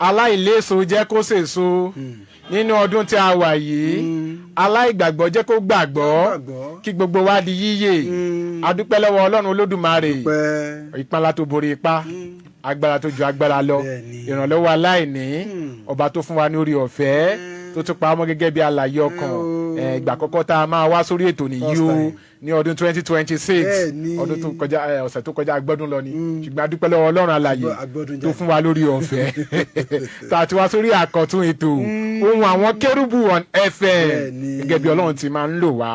Aláìléso jẹ́ kó sèso nínú ọdún tí a wà yìí. Aláìgbàgbọ́ jẹ́ kó gbàgbọ́. Gbàgbọ́. Kí gbogbo wa di yíyè. Adúpẹ́ lọ́wọ́ Ọlọ́run Olódùmarè. Pẹ́. Ìpínlá tó borí ipá, agbára tó ju agbára lọ, ìrànlọ́wọ́ aláìní, ọba tó fún wa ní orí ọ̀fẹ́, tó tún pa ọmọ gẹ́gẹ́ bí alààyè ọkàn. Ìgbà àkọ́kọ́ tá a máa wá sórí ètò nìyí First o time. ní ọdún 2026. Ọdún tó kọjá, ọ̀sẹ̀ tó kọjá, agbọ́dún lọ ni, ṣùgbọ́n a dúpẹ́ lọ́wọ́ Ọlọ́run alààyè Agbọ́dún tó jáde. fún wa lórí ọ̀fẹ́ tá a ti wá sórí àkọ́tún ètò Ohun Àwọn Kérúbù on FM, gẹ́gẹ́ bí Ọlọ́run ti máa ń lò wá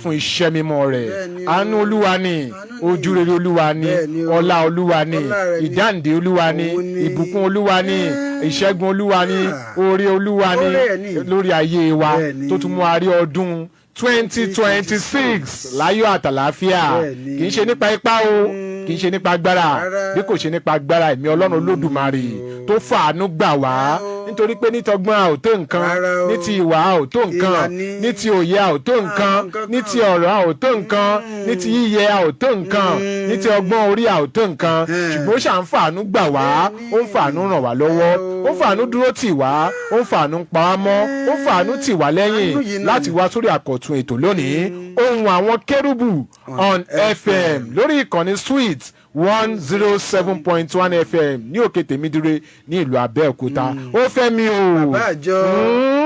fún iṣẹ́ mímọ́ rẹ̀. Àánú Olúwa ni. Àánú ni. Ojú rere Olúwa ni. Bẹ́ẹ̀ni o. Ọlá Olúwa ni. Ọlá rẹ̀ ni. Ìdáǹdè Olúwa ni. Òun ni. Ìbùkún Olúwa ni. Ìṣẹ́gun Olúwa ni. Oore Olúwa ni Oore ẹ̀ ni. lórí ayé wa tó tún mú wa rí ọdún 2026 láyọ̀ àtàlàáfíà. Kì í ṣe nípa ipá o, kì í ṣe nípa agbára, Rárá. bí kò ṣe nípa agbára ẹ̀mí Ọlọ́run Olódùmarè tó fàánú gbà wá, nítorí pé nítọgbọ́n a ò tó nǹkan, Rárá o. ní ti ìwà a ò tó nǹkan, Ìwà ni. ní ti òye a ò tó nǹkan, nǹkan ní kan. ti ọ̀rọ̀ a ò tó nǹkan, ní ti yíyẹ a ò tó nǹkan, ní ti ọgbọ́n orí a ò tó nǹkan, ṣùgbọ́n ó ṣà ń fàánú gbà wá, ó ń fàánú ràn wá lọ́wọ́, ó ń fàánú dúró tì wá, ó ń fàánú pa wá mọ́, ó ń fàánú tì wá lẹ́yìn Àánú yìí náà láti ni. wá sórí àkọ́tún ètò lónìí, Ohun Àwọn Kérúbù on FM, lórí ìkànnì Sweet 107.1 FM ní Òkè Tèmídire ní ìlú Abẹ́òkúta. Ó fẹ́ mi o. Bàbá àjọ,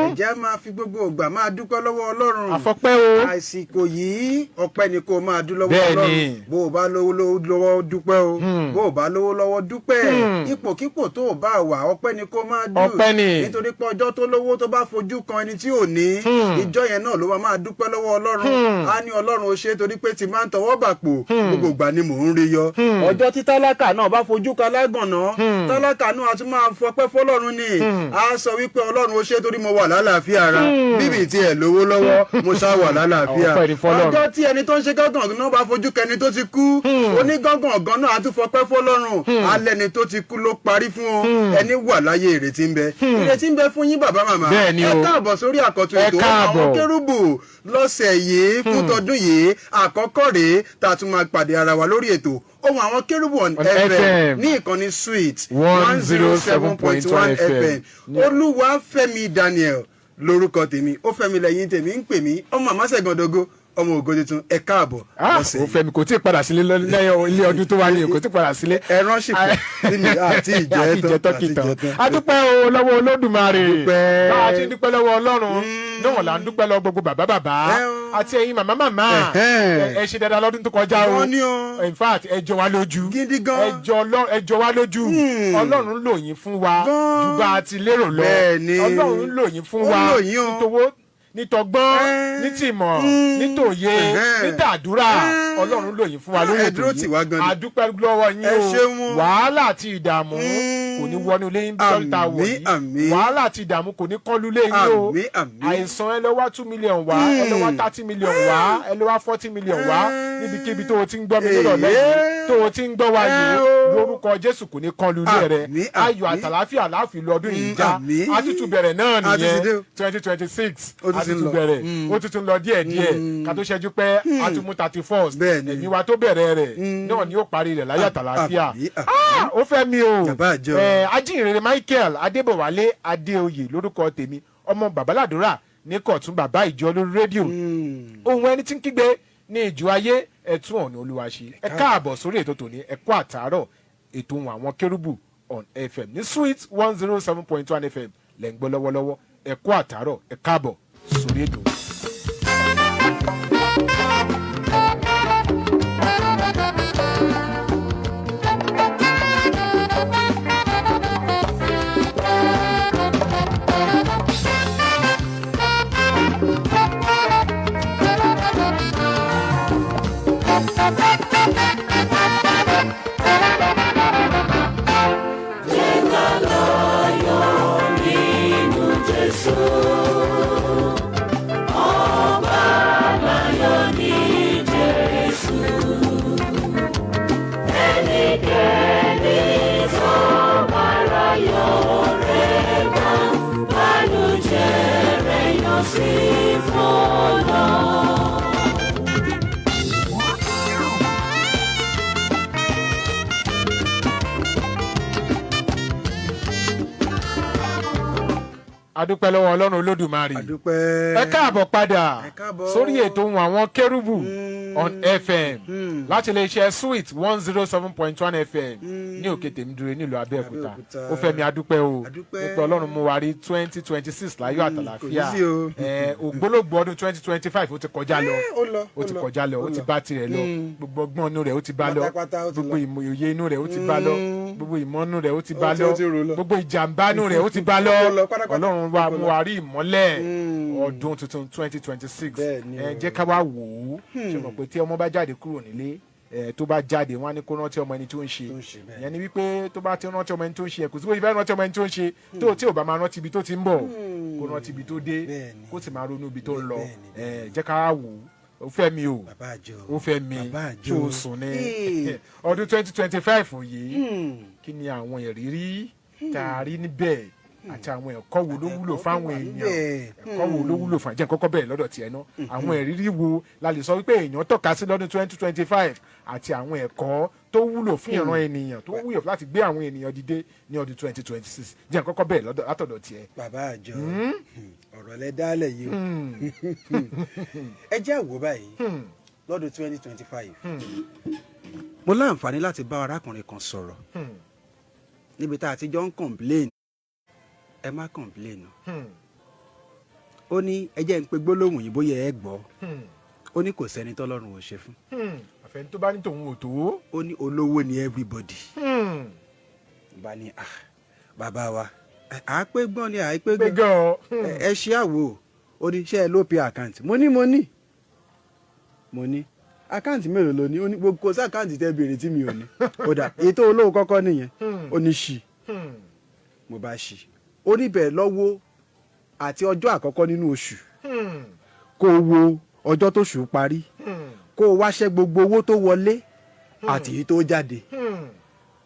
ẹ̀jẹ̀ máa fi gbogbo ìgbà máa dúpẹ́ lọ́wọ́ Ọlọ́run. Àfọpẹ́ o. Àsìkò yìí, ọpẹ́ ni kó máa dún lọ́wọ́ Ọlọ́run. Bó o bá lówó lọ́wọ́, dúpẹ́ o. Bó o bá lówó lọ́wọ́, dúpẹ́. Ipòkípò tó o bá wà, ọpẹ́ ni kó máa dún. Ọpẹ́ ni. Nítorí pé ọjọ́ tó lówó tó bá fojú kan ẹni tí ò ní, ìjọ yẹn náà ló máa dúpẹ́ lọ́wọ́ Ọlọ́run. Á ní, "Ọlọ́run, ó ṣe é, torí pé tí máa ń tọwọ́ bàpò, gbogbo ìgbà ni mò ń rí yọ." Ọjọ́ tí tálákà náà bá fojú kan alágànná, tálákà náà á tún máa fọpẹ́ fọlọ́run ni. Á sọ wípé, "Ọlọ́run, ó ṣe é, torí mo wà lálàáfíà ara bíbí tí ẹ̀ lówó lọ́wọ́, mo ṣá wà lálàáfíà." Ọpẹ́ ni fọ́lọ́run. Ọjọ́ tí ẹni tó ń ṣe gángan náà bá fojú kẹni tó ti kú, onígángan gan náà á tún fọpẹ́ fọlọ́run. Alẹ́ ni tó ti kú ló parí fún ọ. Ẹni wà láyé, ìrètí ń bẹ, ìrètí ń bẹ fún yín, bàbá, màmá. Bẹ́ẹ̀ ni Ẹ o. káàbọ̀ sórí àkọ́tún Ẹ ètò káàbọ̀. Àwọn Kérúbù lọ́sẹ̀ yìí fún tọdún yìí. Àkọ́kọ́ rèé tá a tún máa pàdé ara wa lórí ètò Ohun Àwọn Kérúbù on on FM FM. ní ìkànnì Sweet 107.1 FM. Olúwafẹ́mi Daniel lórúkọ tèmi. Ó fẹ́mi lẹ́yìn tèmi ń pè mí, ọmọ àmásẹ̀gàndógó, ọmọ ògo tuntun. Ẹ káàbọ̀ lọ́sẹ̀ Ó yìí. fẹ́mi kò tí ì padà sílé lẹ́yìn ilé ọdún tó wáyé, kò tí ì padà sílé. Ẹran sì kù tí mi àti ìjẹ́ àti tán. ìjẹ́ tọ́kì Àti tán. ìjẹ́ tán. A dúpẹ́ o lọ́wọ́ Olódùmarè. Dúpẹ́. Bá a ti ń dúpẹ́ lọ́wọ́ Ọlọ́run náà là ń dúpẹ́ lọ́wọ́ gbogbo bàbá bàbá Ẹ o. àti ẹ̀yin màmá màmá. Ẹ ṣe dáadáa lọ́dún tó kọjá o. Wọ́n ní o. In fact, ẹ jọ wá lójú. Gidi gan. Ẹ jọ wá lójú. Ọlọ́run lò yín fún wa Gan. ju bá a ti lérò lọ. Bẹ́ẹ̀ni. Ọlọ́run lò yín fún Ó wa lò yín o. nítowó, nítọgbọ́n, nítìmọ̀, nítòye, nítàdúrà. Ọlọ́run lò yín fún wa lórí Ẹ ètò dúró tì wá gan ni. yìí. A dúpẹ́ lọ́wọ́ yín Ẹ o. ṣeun o. Wàhálà àti ìdààmú kò ní wọnú ilé yín bí sọ́ńtà wọ̀ Àmín, yìí. àmín. Wàhálà àti ìdààmú kò ní kọlu ilé yín o. Àmín, àmín. Àìsàn, ẹ lọ wá 2 million wá, ẹ lọ wá 30 million wá, ẹ lọ wá 40 million wá, níbikíbi tó o ti ń gbọ́ mi nírọ̀lẹ́ yìí, tó o ti ń gbọ́ wa yìí, Ẹ o. lórúkọ Jésù, kò ní kọlu ilé rẹ. Àmín, Ayọ̀ àmín. àtàláfíà láàfin lu ọdún yìí já. Àmín. Àtútù bẹ̀rẹ̀ náà A tún ti dé nìyẹn, o. 2026. Ó tún ti ń Àtútù lọ. bẹ̀rẹ̀, ó tuntun lọ díẹ̀ díẹ̀. Ká tó ṣẹ́jú pẹ́, a tún mú 31st. Ẹ̀mí wa tó bẹ̀rẹ̀ rẹ̀ náà ni ó parí rẹ̀ láyọ̀ àtàláfíà. Àmín, àmín. Ah, ó fẹ́ mi o. Bàbá àjọ. Ajínrere Michael Adébọ̀wálé Adéoyè lórúkọ tèmi, ọmọ babaládùúrà ní kọ̀tún, bàbá ìjọ lórí rédíò, ohun ẹni tí ń kígbe ní ìjọ ayé, ẹ̀tún ọ̀nà Olúwa ṣe. Ẹ káàbọ̀ sórí ètò tòní. Ẹ kú àtàárọ̀. Ètò Ohun Àwọn Kérúbù on FM ní Sweet 107.1 FM lẹ́ ń gbọ́ lọ́wọ́lọ́wọ́. Ẹ kú àtàárọ̀, ẹ káàbọ̀ sórí ètò. Adúpẹ́ lọ́wọ́ Ọlọ́run Olódùmarè. Àdúpẹ́. Ẹ káàbọ̀ padà Ẹ káàbọ̀. sórí ètò ohun àwọn kérúbù on FM láti iléeṣẹ́ Sweet 107.1 FM ní Òkè Tèmídúró nílùú Abẹ́òkúta. Abẹ́òkúta. Ó fẹ́mi, adúpẹ́ o. Adúpẹ́. Nípa Ọlọ́run mú wa rí 2026 láyọ̀ àtàlàfíà. Kò sí o. Ẹ, ògbólógbòó ọdún 2025, ó ti kọjá lọ. Ó lọ. Ó ti kọjá lọ, ó ti bá tirẹ̀ lọ. Gbogbo ọgbọ́n inú rẹ̀, ó ti bá lọ. Pátápátá, ó ti Gbogbo lọ. ìmọ̀ òye inú rẹ̀, ó ti bá lọ. Gbogbo ìmọ̀ inú rẹ̀, ó ti bá lọ. Ó ti rò lọ. Gbogbo ìjàmbá inú rẹ̀, ó ti bá lọ. Ó lọ pátápátá. Ọlọ́run wa mú wa rí ìmọ́lẹ̀ ọdún tuntun 2026. Bẹ́ẹ̀ ni Ẹ o. jẹ́ ká wá wò ó. Ṣe mọ̀ pé tí ọmọ bá jáde kúrò nílé ẹ, tó bá jáde, wọ́n á ní kó rántí ọmọ ẹni tó ń ṣe. Tó ń ṣe, bẹ́ẹ̀. Ìyẹn ni wípé tó bá ti rántí ọmọ ẹni tó ń ṣe ẹ, kò sí bó ṣe fẹ́ rántí ọmọ ẹni tó ń ṣe tó tí ò bá máa rántí ibi tó ti ń bọ̀, kó rántí ibi tó dé, Bẹ́ẹ̀ ni. kó sì máa ronú ibi tó ń lọ. Bẹ́ẹ̀ ni. Ẹ jẹ́ ká wò ó. Ó fẹ́ mi o. Bàbá àjọ. Ó fẹ́ mi. Bàbá àjọ. Tó o sùn ní Ee. ọdún 2025 yìí, kí ni àwọn ìrírí tá a rí níbẹ̀ àti àwọn ẹ̀kọ́ wo ló wúlò Ẹ̀kọ́ tó fáwọn wà èèyàn? níbẹ̀. Ẹ̀kọ́ wo ló wúlò fún àjẹ́ kọ́kọ́ bẹ̀rẹ̀ lọ́dọ̀ tiẹ̀ náà? Àwọn ìrírí wo la lè sọ wípé èèyàn tọ́ka sí lọ́dún 2025 àti àwọn ẹ̀kọ́ tó wúlò fún ìran ènìyàn, tó wúlò láti gbé àwọn ènìyàn dìde ní ọdún 2026? Jẹ́ kọ́kọ́ bẹ̀rẹ̀ lọ́dọ̀ látọ̀dọ̀ tiẹ̀. Bàbá àjọ, ọ̀rọ̀ lẹ dálẹ̀ yìí o. Ẹ jẹ́ àwò báyìí. Lọ́dún 2025, mo láǹfààní láti bá arákùnrin kan sọ̀rọ̀ níbi tá a ti jọ ń complain. Ẹ má complain o. Ó ní ẹ jẹ́ ń pe gbólóhùn yìí, bóyá ẹ gbọ́. Ó ní kò sẹ́ni tọ́lọ́run ò ṣe fún. Àfẹn tó bá ní tòun ò tó. Ó ní olówó ni everybody. Bá ní, "Ah, bàbá wa, à á pé gbọ́n ni à á pé pé gbọ́n." gan. Ẹ ṣe àwò. Ó ní ṣé ẹ ló pe account? Mo ní mo ní account. Mélòó ló ní? Ó ní gbogbo, kò sí account tẹ́ béèrè tí mi ò ní. Ó dà, ètò olówó kọ́kọ́ nìyẹn. Ó ní ṣì. Mo bá ṣì. Ó ní bẹ́ẹ̀ lọ́wọ́ àti ọjọ́ àkọ́kọ́ nínú oṣù, kó o wo ọjọ́ tó ṣù parí, kó o wá ṣẹ́ gbogbo owó tó wọlé àti èyí tó jáde,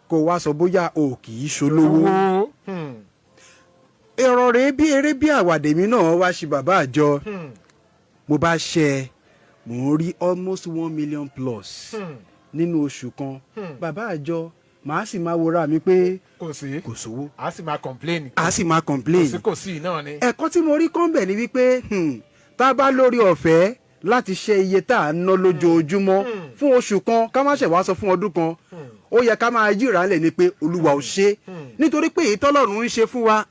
kó o wá sọ bóyá o kì í ṣolówó. Owó. Èrò rèé, bí eré bí àwàdè mi náà wá ṣe, bàbá àjọ. Mo bá ṣe ẹ, mò ń rí almost 1 million plus nínú oṣù kan. Bàbá àjọ, màá sì máa wòra mi pé kò sí. Kò sówó. A sì máa complain. A sì máa complain. Kò sí, kò sí náà ni. Ẹ̀kọ́ tí mo rí kọ́ńbẹ̀ ni wípé tá a bá lórí ọ̀fẹ́ láti ṣe iye tá à ń ná lójoojúmọ́ fún oṣù kan, ká má ṣe wá sọ fún ọdún kan, ó yẹ ká máa yíra lẹ̀ ni pé Olúwa ò ṣe é, nítorí pé èyí tọ́lọ́run ń ṣe fún wa,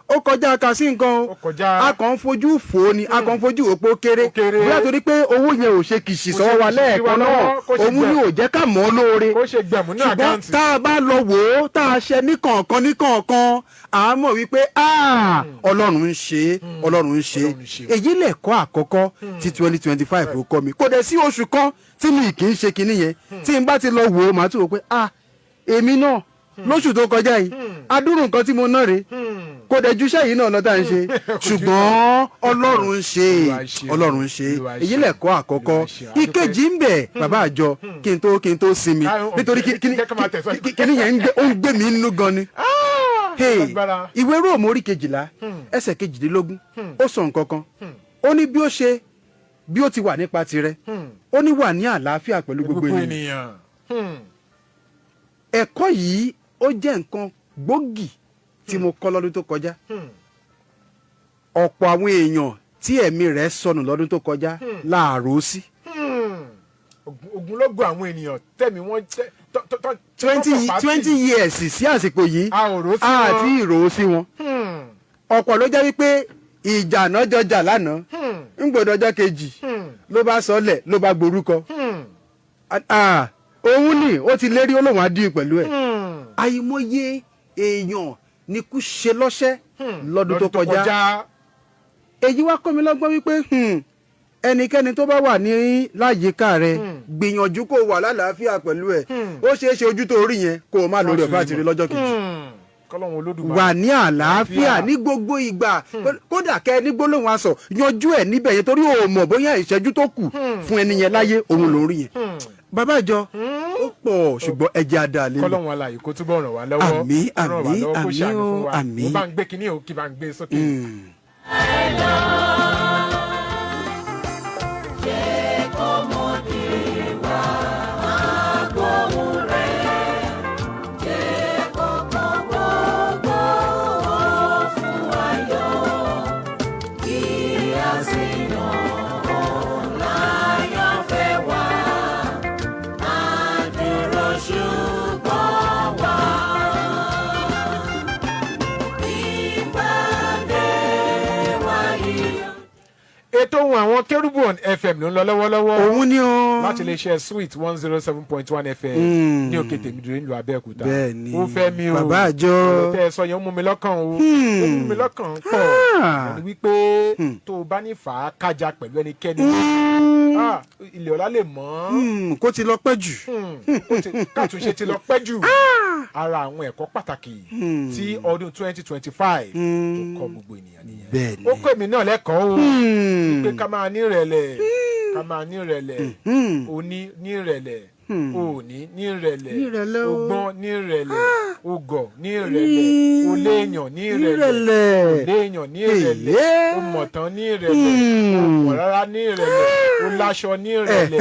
ó kọjá ka sí nǹkan o. Ó kọjá. A kàn ń fojú fò ó ni, a kàn ń fojú wò pé ó kéré. Ó kéré. Bóyá torí pé owó yẹn ò ṣe kìsì Kò sọ́wọ́ ṣe wa kìsì sí wa lẹ́ẹ̀kan náà, lọ́wọ́, kó ṣe òun ni ò jẹ́ ká mọ̀ ọ́ lóore. Kó ṣe gbẹ̀mú ní Ṣùgbọ́n account. tá a bá lọ wò ó, tá a ṣe ní kọ̀ọ̀kan ní kọ̀ọ̀kan, à á mọ̀ wípé Ọlọ́run ń ṣe é, Ọlọ́run ń ṣe Ọlọ́run ń ṣe é. Èyí lẹ̀kọ́ àkọ́kọ́ tí 2025 ó kọ́ mi. Kò dẹ̀ sí oṣù kan tí mi kì í ṣe kinní yẹn. Tí n bá ti lọ wò ó, màá tún wò pé, ah, èmi náà lóṣù tó kọjá yìí, adúrú nǹkan tí mo ná rèé, kò dẹ̀ ju iṣẹ́ yìí náà lọ tá à ń ṣe, ṣùgbọ́n Ọlọ́run ń ṣe. Olúwa ṣe. Ọlọ́run ń ṣe. Olúwa Èyí ṣe. lẹ̀kọ́ àkọ́kọ́. Olúwa ṣe. Ìkejì ń bẹ, bàbá àjọ, kí n tó sinmi, nítorí Jẹ́ ká máa tẹ̀síwájú. kíní yẹn ó ń gbé mi nínú gan ni. Hey, Lágbára. ìwé Róòmù orí 12 ẹsẹ̀ 18, ó sọ nǹkan kan. Ó ní bí ó ṣe bí ó ti wà nípa tirẹ̀, ó ní wà ní àlàáfíà pẹ̀lú gbogbo gbogbo ènìyàn. ènìyàn. Ẹ̀kọ́ yìí, ó jẹ́ nǹkan gbòógì tí mo kọ́ lọ́dún tó kọjá. Ọ̀pọ̀ àwọn èèyàn tí ẹ̀mí rẹ̀ sọnù lọ́dún tó kọjá láàrò sí. Ogunlọ́gọ̀ àwọn ènìyàn tẹ̀mí wọ́n tẹ́ tọ́ tọ́ tọ́ 20 years sí àsìkò yìí, A ò rò sí a wọn. ti rò ó sí wọn. Ọ̀pọ̀ ló jẹ́ wípé ìjà náà jọjà lánàá, ń gbọ́dọ̀ ọjọ́ kejì ló bá sọlẹ̀, ló bá gborúkọ. Ah, òun ni ó ti lérí, ó lóun á dín pẹ̀lú ẹ̀. Àìmọye èèyàn ni kú ṣe lọ́ṣẹ́ lọ́dún tó kọjá. Èyí wá kọ́ mi lọ́gbọ́n wípé ẹnikẹ́ni tó bá wà ní láyìíká rẹ, gbìyànjú kó wà lálàáfíà pẹ̀lú ẹ̀. Ó ṣeé ṣe ojú tó rí yẹn, kó o má lórí ọ̀fẹ́ àti rí lọ́jọ́ kejì. Kọ́lọ́hún Olódùmarè. Wà ní àlàáfíà ní gbogbo ìgbà, kódà kẹ́ ẹ ní gbólóhùn aṣọ, yanjú ẹ̀ níbẹ̀ yẹn, torí o mọ̀ bóyá ìṣẹ́jú tó kù fún ẹni yẹn láyé òun ló ń rí yẹn. Bàbá ìjọ, ó pọ̀, ṣùgbọ́n ẹ jẹ́ àdá lé mi. Kọ́lọ́hún alààyè kó túbọ̀ ràn wá lọ́wọ́. Àmín, Kó ràn wá àmín, lọ́wọ́, kó àmín ṣàánú o, fún wa. àmín. Mo bá ń gbé kinní o, kí bá ń gbé sókè. Jẹ́ kọ́mọdé wá máa gbóhùn rẹ̀, jẹ́ kọ́kàn gbogbo fún ayọ̀. Ètò ohun àwọn Kérúbù on FM ló ń lọ lọ́wọ́lọ́wọ́ Òun ni o. láti iléeṣẹ́ Sweet 107.1 FM ní Òkè Tèmídìrí nílùú Abẹ́òkúta. Bẹ́ẹ̀ ni. Ó fẹ́ mi o. Bàbá àjọ. Ọ̀rọ̀ tẹ́ ẹ sọ yẹn, ó mú mi lọ́kàn o, ó mú mi lọ́kàn pọ̀. Ẹni wípé tó o bá ní fà á kájà pẹ̀lú ẹnikẹ́ni, ah, ilẹ̀ ọ̀la lè mọ́. Kó ti lọ pẹ́ jù. Kàtúnṣe ti lọ pẹ́ jù. Ara àwọn ẹ̀kọ́ pàtàkì tí ọdún 2025 tó kọ́ gbogbo ènìyàn nìyẹn. Bẹ́ẹ̀ ni. Ó kọ́ èmi náà lẹ́kọ̀ọ́ o, pé ká máa ní ìrẹ̀lẹ̀, ká máa ní ìrẹ̀lẹ̀. Òní ní ìrẹ̀lẹ̀, òní ní ìrẹ̀lẹ̀, Ní ìrẹ̀lẹ̀ o. ògbọ́n ní ìrẹ̀lẹ̀, ògọ̀ ní ìrẹ̀lẹ̀, oléèyàn ní ìrẹ̀lẹ̀, Ìrẹ̀lẹ̀. oléèyàn ní ìrẹ̀lẹ̀, Èyé. òmọ̀tán ní ìrẹ̀lẹ̀, òmọ̀ rárá ní ìrẹ̀lẹ̀, oláṣọ ní ìrẹ̀lẹ̀,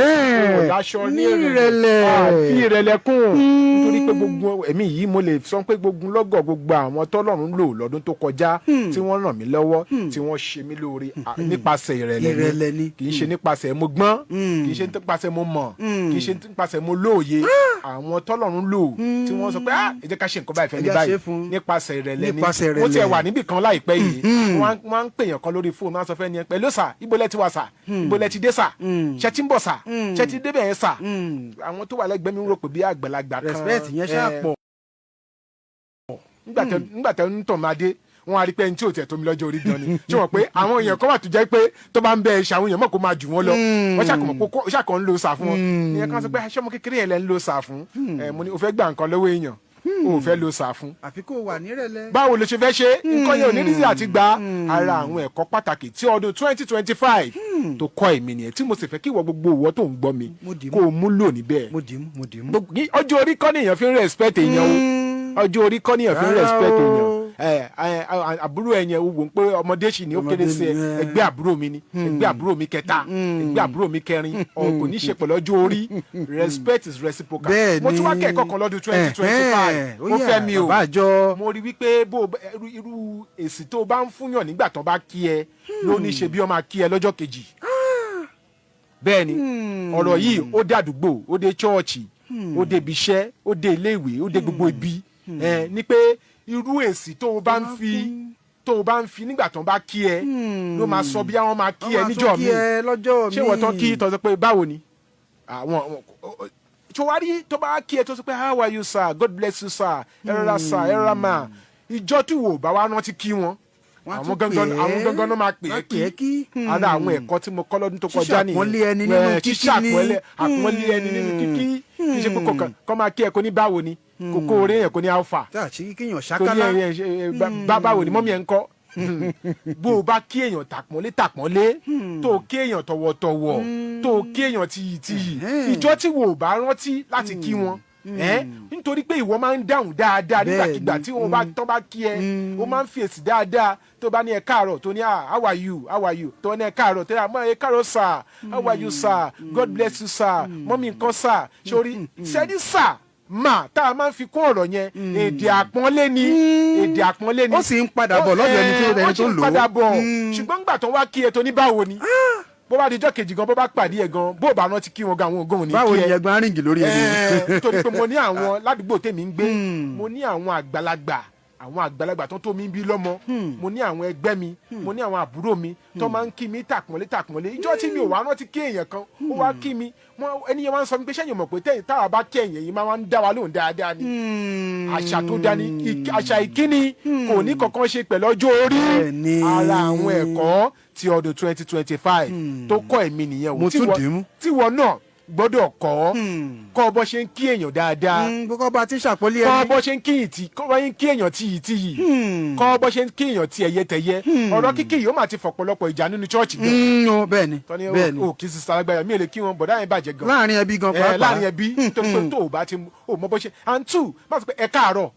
òláṣọ ní Ní ìrẹ̀lẹ̀. ìrẹ̀lẹ̀. Àfi ìrẹ̀lẹ̀ kún, nítorí pé gbogbo ẹ̀mí yìí, mo lè sọ pé gbogbo lọ́gọ̀ gbogbo àwọn tọ́lọ́run lò lọ́dún tó kọjá tí wọ́n ràn mí lọ́wọ́, tí wọ́n ṣe mí lóore, nípasẹ̀ ìrẹ̀lẹ̀. Ìrẹ̀lẹ̀ ni. Kì í ṣe nípasẹ̀ mo gbọ́n, kì í ṣe nípasẹ̀ mo mọ̀, kì í ṣe nípasẹ̀ mo lóye. Àwọn tọ́lọ́run lò tí wọ́n sọ pé, "Ah, ẹ jẹ́ ká ṣe nǹkan báyìí fẹ́ Ẹ ní jẹ́ báyìí," ṣe fún. nípasẹ̀ ìrẹ̀lẹ̀ ni. Nípasẹ̀ Mo tiẹ̀ ìrẹ̀lẹ̀. wà níbì kan láìpẹ́ yìí, wọ́n á ń pèèyàn kan lórí fóònù, wọ́n á sọ fẹ́ ni ẹ pẹ̀lú, "Sir, ibo lẹ ti wà sir? Ibo lẹ ti dé sir? Ṣe ti ń bọ̀ sir? Ṣe ti débẹ̀ yẹn sir?" Àwọn tó wà lẹ́gbẹ̀ẹ́ mi ń rò pé bí àgbàlagbà kan. Respect yẹn ṣáà pọ̀. Nígbà tẹ ń tàn máa dé, wọn á rí pé ẹni tí ò tẹ̀ tó mi lọ́jọ́ orí gan ni. Ṣé wọ́n pé àwọn èèyàn kan wà tó jẹ́ pé tó bá ń bẹ ẹ̀ṣẹ̀, àwọn èèyàn mọ̀ kó máa jù wọ́n lọ, wọ́n ṣàkàn mọ̀ kó ṣàkàn ń lo sir fún wọn. Ìyẹn kan sọ pé, "Aṣọ́mọ kékeré yẹn lẹ́ ń lo sir fún ẹ?" Mo ní, "O fẹ́ gba nǹkan lọ́wọ́ èèyàn, o ò fẹ́ lo sir fún." Àfi kó wà nírẹ̀lẹ̀. Báwo ló ṣe fẹ́ ṣe nǹkan yẹn? Ò ní rísí àti gba. Ara àwọn ẹ̀kọ́ pàtàkì tí ọdún 2025 tó kọ́ èmi nìyẹn, tí mo sì fẹ́ kí ìwọ, gbogbo ìwọ tó ń gbọ́ mi, Mo dì í kó o mú lò níbẹ̀. Mo dì í mú, mo dì í mú. Ọjọ́ orí kọ́ nìyẹn fi ń respect èèyàn o. Ọjọ́ orí kọ́ nìyẹn fi ń Rárá respect o. èèyàn. Ẹ ẹ, àbúrò ẹ yẹn, o wò ó pé ọmọdé sì ni, ó kéré sí ẹ. Ọmọdé ni, ẹ. Ẹgbẹ́ àbúrò mi ni, ẹgbẹ́ àbúrò mi kẹta, ẹgbẹ́ àbúrò mi kẹrin, ọ kò ní ṣe pẹ̀lú ọjọ́ orí. Respect is reciprocal. Bẹ́ẹ̀ Mo tún wá ni. kẹ́kọ̀ọ́ kan lọ́dún 2025. Ó Ó yá, fẹ́ mi o. Bàbá àjọ. Mo rí wípé bó o irú èsì tó o bá ń fúnyàn nígbà tó bá kí ẹ ló ní ṣe bí ọ máa kí ẹ lọ́jọ́ kejì. Bẹ́ẹ̀ ni. Ọ̀rọ̀ yìí, ó dé àdúgbò, ó dé chọ́ọ̀chì, ó dé ibi iṣẹ́, ó dé ilé ìwé, ó dé gbogbo ibi. Ẹ ní pé irú èsì tó o bá ń fi nígbà tó bá kí ẹ ló máa sọ bí àwọn máa kí ẹ Wọ́n máa níjọ́ tún kí mi. ẹ lọ́jọ́ Ṣé wọ́n tán kí míì. tó sọ pé, "Báwo ni?" Àwọn tó wá rí, tó bá kí ẹ, tó sọ pé, "How are you, sir? God bless you, sir. Ẹ rọra sir, ẹ rọra mà." Ìjọ tí wò bá wá rántí kí wọn, Wọ́n á àwọn tún gangan pè é. àwọn gangan náà máa pè Wọ́n é á pè é kí. kí. Ara àwọn ẹ̀kọ́ tí mo kọ́ lọ́dún tó kọjá nìyẹn. Ṣíṣàpọ́nlé ẹni nínú Ẹ, kíkí ni. ṣíṣàpọ́nlé, àpọ́nlé ẹni nínú kíkí. Kì í ṣe pé kọ̀ọ̀kan kọ́ máa kí ẹ kó ní, "Báwo ni?" Kókó orí èèyàn kó ní, "Alpha?" Tá a ṣe kíyàn Kò ní ṣákálá. ẹ ẹ báwo ni mummy ẹ̀ ń kọ́? Bó o bá kí èèyàn tàpọ́nlé tàpọ́nlé, tó o kí èèyàn tọ̀wọ̀tọ̀wọ̀, tó o kí èèyàn tiyìtiyì, ìjọ tí wò ó bá rántí láti kí wọn ẹ, nítorí pé ìwọ máa ń dáhùn dáadáa nígbàkigbà tí wọn bá tán bá kí ẹ, o máa ń fi èsì dáadáa. Tó bá ní ẹ káàárọ̀, tó ní, "Ah, how are you? How are you?" Tó ní ẹ káàárọ̀, tó ní, "Àmọ́ ẹ káàárọ̀ sir. How are you, sir? God bless you, sir. Mummy nǹkan, sir?" Sórí sẹ́ni sir, ma tá a máa ń fi kún ọ̀rọ̀ yẹn, èdè àpọ́nlé ni, èdè àpọ́nlé ni. Ó sì ń padà bọ̀ lọ́dọ̀ ẹni tó ẹni Ó sì tó ń lò ó. padà bọ̀. Ṣùgbọ́n nígbà tó wá kí ẹ tó ní, "Báwo ni?" Bó bá di ijọ́ kejì gan, bó bá pàdé ẹ gan, bó bá rántí kí wọn gan, àwọn ògùn ò ní Báwo kí ni ẹ. ẹgbẹ́ arìngì lórí ẹni. Nítorí pé mo ní àwọn ládùúgbò tèmi ń gbé, mo ní àwọn àgbàlagbà, àwọn àgbàlagbà tó tó mi bí lọ́mọ, mo ní àwọn ẹgbẹ́ mi, mo ní àwọn àbúrò mi tó máa ń kí mi tàpọ́nlé tàpọ́nlé. Ìjọ tí mi ò wá rántí kí èèyàn kan, ó wá kí mi, wọ́n ẹni yẹn wá ń sọ mi pé, "Sẹ́yìn mọ̀ pé tẹ́yìn táwa bá kí ẹ̀yìn yìí máa ń dá wa lóhùn dáadáa ni?" Àṣà tó dání, àṣà ìkíni kò ní kankan ṣe pẹ̀lú ọjọ́ orí. Bẹ́ẹ̀ni. Ara àwọn ẹ̀kọ́ ti ọdún 2025 tó kọ́ èmi nìyẹn o. Mo tún Tíwọ- dì í mú. Tíwọ náà gbọ́dọ̀ kọ́ bó ṣe ń kí èèyàn dáadáa, Kókó bá ti ṣàpọ́nlé kọ́ ẹni. bó ṣe ń kí ìtì, kọ́ bó ṣe ń kí èèyàn tiyì tiyì, kọ́ bó ṣe ń kí èèyàn ti ẹ̀yẹ tẹ̀yẹ. Ọ̀rọ̀ kíkì yìí, ó máa ti fọ̀pọ̀lọpọ̀ ìjà nínú chọ́ọ̀chì gan. O, bẹ́ẹ̀ni. Tọ́ni Bẹ́ẹ̀ni. o kì í sísá alágbára mi ò lè kí wọn, bọ̀dá yẹn bàjẹ́ gan. Láàrin ẹbí gan Ẹ pàápàá. láàrin ẹbí, nítorí pé tó o bá ti o mọ bó ṣe. And two, má sọ pé ẹ káàárọ̀,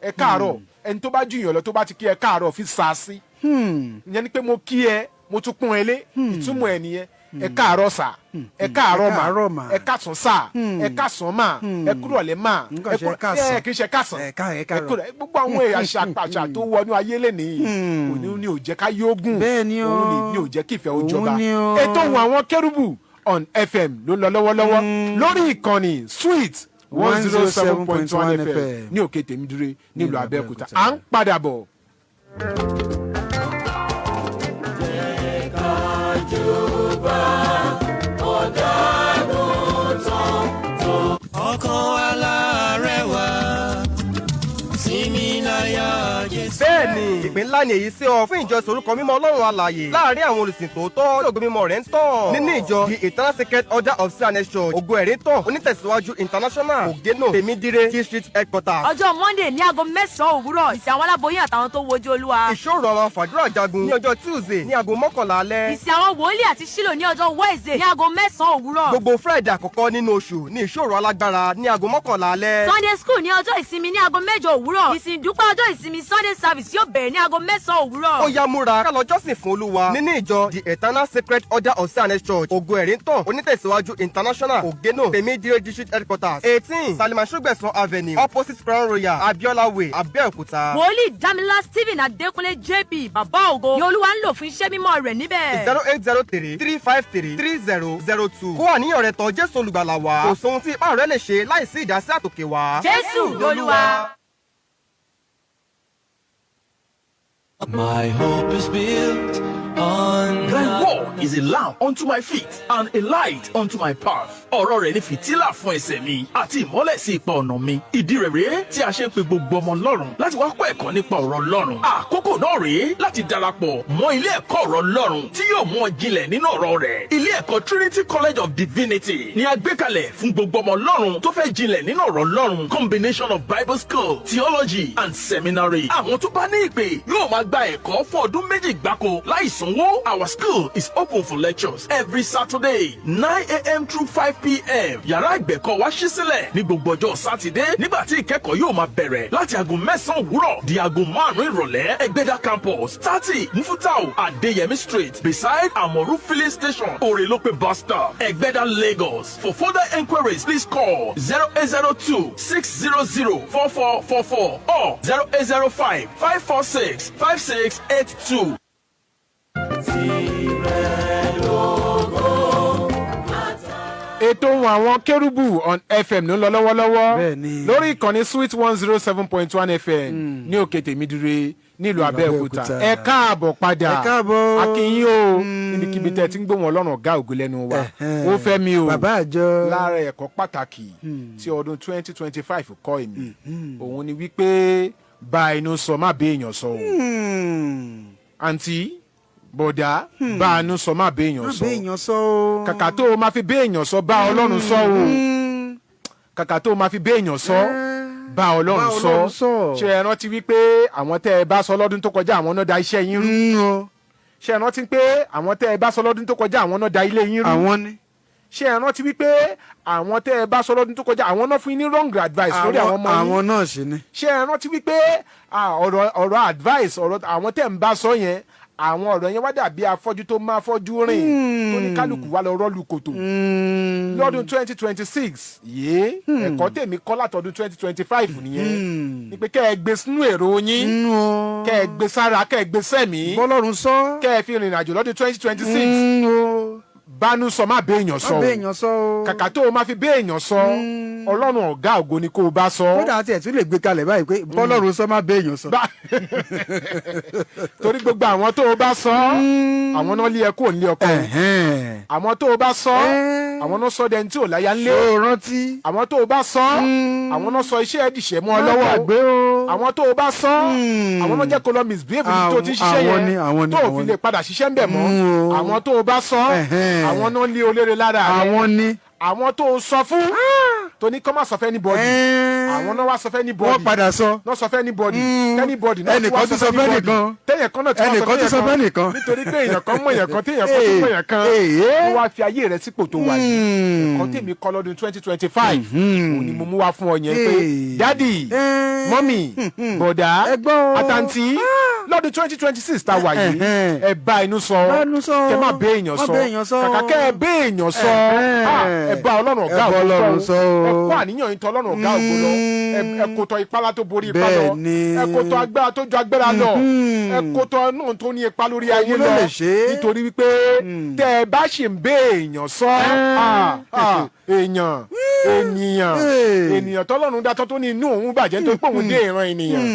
ẹ káàárọ̀. Ẹni tó bá jù yàn lọ, tó bá ti kí ẹ káàárọ̀, fi sá sí. Ìyẹn ni pé mo kí ẹ, mo tún pọ́n ẹ lé. Ìtumọ̀ ẹ nìyẹn. Ẹ káàárọ̀ sir, ẹ káàárọ̀ Ẹ káàárọ̀ mà, mà. ẹ káàsán sir, ẹ káàsán mà, ẹ kúrọ̀lẹ́ mà. Nǹkan ṣe ẹ káàsán. Ẹ kì í ṣe káàsán. Ẹ káàárọ̀. Ẹ kúrọ̀. Gbogbo àwọn èèyàn àṣà àṣà tó wọnú ayé lẹ́nìí kò ní ní ò jẹ́ ká yógùn. Bẹ́ẹ̀ ni o. Òun ní ò jẹ́ kí ìfẹ́ ó Òun jọba. ni o. Ètò ohun àwọn Kérúbù on FM ló ń lọ lọ́wọ́lọ́wọ́ lórí ìkànnì Sweet 107.1 FM ní Òkè Tèmídúró nílùú Abẹ́òkúta. À ń padà bọ̀. Jẹ́ ká jó. Bẹ́ẹ̀ni, ìpín ńlá ni èyí sí ọ fún ìjọsìn orúkọ mímọ́ Ọlọ́run alààyè láàrin àwọn olùsìn tòótọ́ tí ògo mímọ́ rẹ̀ ń tàn. Nínú ìjọ The Eternal Sacred Order of C&S Church, Ògo Ẹ̀rí Tàn, Onítẹ̀síwájú International, Ògénò, Tèmídire, District Headquarters. Ọjọ́ Monday ní aago 9 òwúrọ̀, ìsìn àwọn aláboyún àtàwọn tó wojú Olúwa. Ìṣọ́ òru àwọn fàdúrà jagun ní ọjọ́ Tuesday ní aago 11 alẹ́. Ìsìn àwọn wòlíì àti Ṣílò ní ọjọ́ Wednesday ní aago 9 òwúrọ̀. Gbogbo Friday àkọ́kọ́ nínú oṣù ní ìṣọ́ òru alágbára ní aago 11 alẹ́. Sunday school ní ọjọ́ ìsinmi ní aago 8 òwúrọ̀. Ìsìn ìdúpẹ́ ọjọ́ ìsinmi Sunday service yóò bẹ̀rẹ̀ ní aago 9 òwúrọ̀. Ó yá, múra ká lọ jọ́sìn fún Olúwa nínú ìjọ The Eternal Sacred Order of C&S Church, Ògo Ẹ̀rí Tàn, Onítẹ̀síwájú International, Ògénò, Tèmídire, District Headquarters, 18 Salima Sọgbẹ̀sán Avenue, opposite Crown Royal, Abiola Way, Abẹ́òkúta. Wòlíì Dámilá Stephen Adékúnlé JP, Bàbá Ògo, ni Olúwa ń lò fún iṣẹ́ mímọ́ rẹ̀ níbẹ̀. 08033533002. Kó àníyàn rẹ tọ̀ Jésù Olùgbàlà wá. Kò sóhun tí ipá rẹ lè ṣe láìsí ìdásí àtòkè wá. Jésù lolúwa. My hope is built on Thy word is a lamp unto my feet and a light unto my path. Ọ̀rọ̀ rẹ̀ ni fìtílà fún ẹsẹ̀ mi àti ìmọ́lẹ̀ sí ipa ọ̀nà mi. Ìdí rẹ̀ rèé tí a ṣe ń pe gbogbo ọmọ Ọlọ́run láti wá kọ́ ẹ̀kọ́ nípa ọ̀rọ̀ Ọlọ́run. Àkókò náà rèé láti darapọ̀ mọ́ ilé ẹ̀kọ́ ọ̀rọ̀ Ọlọ́run tí yóò mú ọ jinlẹ̀ nínú ọ̀rọ̀ rẹ̀. Ilé ẹ̀kọ́ Trinity College of Divinity ni a gbé kalẹ̀ fún gbogbo ọmọ Ọlọ́run tó fẹ́ jinlẹ̀ nínú ọ̀rọ̀ Ọlọ́run. Combination of Bible school, theology and seminary. Àwọn tó bá ní ìpè yóò máa gba ẹ̀kọ́ fún ọdún 2 gbáko láì sanwó. Our school is open for lectures every Saturday, 9 a.m. through 5 p.m. Yàrá ìgbẹ̀kọ́ wa ṣí sílẹ̀ ní gbogbo ọjọ́ Sátidé nígbà tí ìkẹ́kọ̀ọ́ yóò máa bẹ̀rẹ̀ láti aago 9 òwúrọ̀ di aago 5 ìrọ̀lẹ́. Ẹgbẹ́dá Campus, 30 Mufutau Adeyemi Street, beside Amoru Filling Station, Orelope Bus Stop, Ẹgbẹ́dá, Lagos. For further enquiries, please call 0802 600 4444 or 0805 546 5682. Tirẹ̀ lógo. Ètò Ohùn Àwọn Kérúbù on FM ló ń lọ lọ́wọ́lọ́wọ́ lórí ìkànnì Sweet 107.1 FM ní Òkè Tèmídire nílùú Abẹ́òkúta. Abẹ́òkúta. Ẹ káàbọ̀ padà. Ẹ káàbọ̀. A kí yín o níbikíbi tẹ́ ẹ ti ń gbóhùn Ọlọ́run ọ̀gá ògo lẹ́nu wa. Ó fẹ́ mi o. Bàbá àjọ. Lára ẹ̀kọ́ pàtàkì tí ọdún 2025 kọ́ èmi, òun ni wípé bá inú sọ, má bẹ èèyàn sọ o. Àǹtí, bọ̀dá, bá inú sọ, má bẹ èèyàn Má sọ. bẹ èèyàn sọ o. Kàkà tó o máa fi bẹ èèyàn sọ, bá Ọlọ́run sọ o. Kàkà tó o máa fi bẹ èèyàn sọ, bá Ọlọ́run Bá sọ. Ọlọ́run sọ. Ṣé ẹ rántí wípé àwọn tẹ́ ẹ bá sọ lọ́dún tó kọjá, àwọn náà da iṣẹ́ yín rú? O. Ṣé ẹ rántí pé àwọn tẹ́ ẹ bá sọ lọ́dún tó kọjá, àwọn náà da ilé yín rú? Àwọn ni. Ṣé ẹ rántí wípé àwọn tẹ́ ẹ bá sọ lọ́dún tó kọjá, àwọn náà fún yín ní wrong advice lórí àwọn ọmọ yín? Àwọn náà sì ni. Ṣé ẹ rántí wípé ọ̀rọ̀ advice, ọ̀rọ̀ àwọn tẹ́ ń bá sọ yẹn, àwọn ọ̀rọ̀ yẹn wá dàbí afọ́jú tó máa fọ́jú rìn, tó ní kálukú wá lọ rọ́ọ̀lù kòtò lọ́dún 2026 yìí? Ẹ̀kọ́ tèmi kọ́ látọdún 2025 nìyẹn ni pé kẹ́ ẹ gbé sínú èrò yín, Mm, o. kẹ́ ẹ gbé sára, kẹ́ ẹ gbé sẹ́mi, Bọ́lọ́run sọ. kẹ́ ẹ fi rìnrìn àjò lọ́dún 2026. O. Bánú sọ, má béèyàn Má sọ o. bẹ èèyàn sọ o. Kàkà tó o máa fi béèyàn sọ, Ọlọ́run ọ̀gá ògo ni kó o bá sọ. Kódà àti ẹ̀ tún lè gbé kalẹ̀ báyìí pé bọ́lọ́run sọ, má bẹ èèyàn sọ. Torí gbogbo àwọn tó o bá sọ, àwọn náà lé ẹ kúrò nílé ọkọ o. Àwọn tó o bá sọ, àwọn náà sọ dẹni tí ò láyà ńlé. Ṣé o rántí? Àwọn tó o bá sọ, àwọn náà sọ iṣẹ́ ẹ̀ dìṣẹ́ mọ́ ọ Má lọ́wọ́ o. gbàgbé o. Àwọn tó o bá sọ, àwọn náà jẹ́ kó lọ misbehave níbi tó ti ń ṣiṣẹ́ Àwọn ni, yẹn, àwọn ni, tó o àwọn fi ni. lè padà ṣiṣẹ́ ń bẹ̀ mọ́. O. Àwọn tó o bá sọ, àwọn náà lé olóore lára rẹ. Àwọn ni. Àwọn tó o sọ fún tó ní kọ́ má sọ fẹ́ anybody, àwọn náà wá sọ fẹ́ anybody. Wọ́n padà sọ. Náà sọ fẹ́ anybody, anybody náà tún wá Ẹnìkan tún sọ fẹ́ anybody. nìkan. Tẹ́yẹ̀ kan náà tún wá Ẹnìkan tún sọ fẹ́ nìkan. Nítorí pé èèyàn kan mọ̀ èèyàn kan, téèyàn kan tún mọ̀ èèyàn kan, Ee. wọ́n wá fi ayé rẹ sípò tó wà yìí. Ẹ̀kọ́ tèmi kọ́ lọ́dún 2025 òun ni mo mú wá fún ọ yẹn pé Ee. daddy, mummy, bọ̀dá, Ẹ gbọ́ o. àtàǹtí, lọ́dún 2026 tá a wà yìí, ẹ bá inú sọ, Bá inú sọ. kẹ má bẹ èèyàn Má sọ. bẹ èèyàn sọ. Kàkà kẹ ẹ bẹ èèyàn sọ, ẹ bá Ọlọ́run ọ̀gá Ẹ bá ògo Ọlọ́run sọ sọ o. o. Ẹ kó àníyàn yín tọ̀ Ọlọ́run ọ̀gá ògo lọ. Ẹ kó tọ̀ ipá tó borí ipá lọ. Bẹ́ẹ̀ni. Ẹ kó tọ̀ agbára tó ju agbára lọ. Ẹ kó tọ̀ náà tó ní ipa lórí ayé Òun ló lọ. lè ṣe é. Nítorí wípé tẹ ẹ bá ṣì ń bẹ èèyàn sọ, èèyàn, ènìyàn, Hey. ènìyàn tọ́lọ́run dá tọ́ tó ní inú òun bàjẹ́ tó pé òun dé ìran ènìyàn,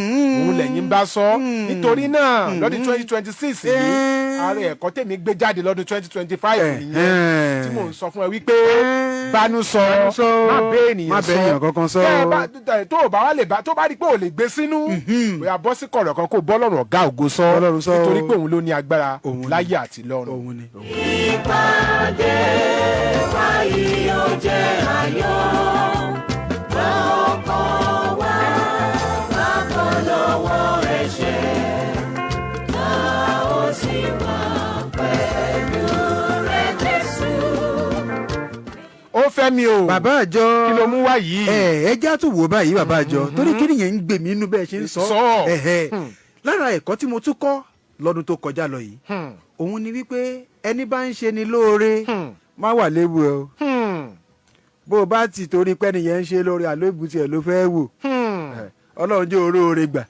òun lẹ́yìn bá sọ. Nítorí náà, lọ́dún 2026 yìí, Ara ẹ̀kọ́ tèmi gbé jáde lọ́dún 2025 nìyẹn, tí mò ń sọ fún ẹ wípé bánú sọ, sọ, má bẹ́ ènìyàn má bẹ́ ènìyàn kankan sọ. Tẹ́ ẹ tó o bá wà lè bá, tó bá rí pé o lè gbé sínú, bóyá bọ́ sí kọ̀rọ̀ kan, kó bọ́ lọ́rùn ọ̀gá ògo sọ, Bọ́lọ́run sọ. nítorí pé òun ló ní agbára Òun ni. láyé àti lọ́run. Òun ni. Ìpàdé wáyé ó jẹ́ ayọ̀ lọ́kàn wá bákan lọ́wọ́ ẹ̀ṣẹ̀, tá ó sì wà pẹ̀lú rẹ̀ Jésù. Ó fẹ́ mi o. Bàbá àjọ. Kí ló mú wá yìí? Ẹ jẹ́ àtúwò báyìí, bàbá àjọ, torí kí nìyẹn ń gbè mí inú bẹ́ẹ̀ ṣe ń sọ. Sọ. Ẹ̀hẹ̀. Lára ẹ̀kọ́ tí mo tún kọ́ lọ́dún tó kọjá lọ yìí, òun ni wípé ẹni bá ń ṣe ni lóore, má wà léwu ẹ o. Bó o bá ti torí pé ẹnìyẹn ń ṣe lóore, àlóògùn tiẹ̀ ló fẹ́ wò. Ọlọ́run jẹ́ oróore gbà,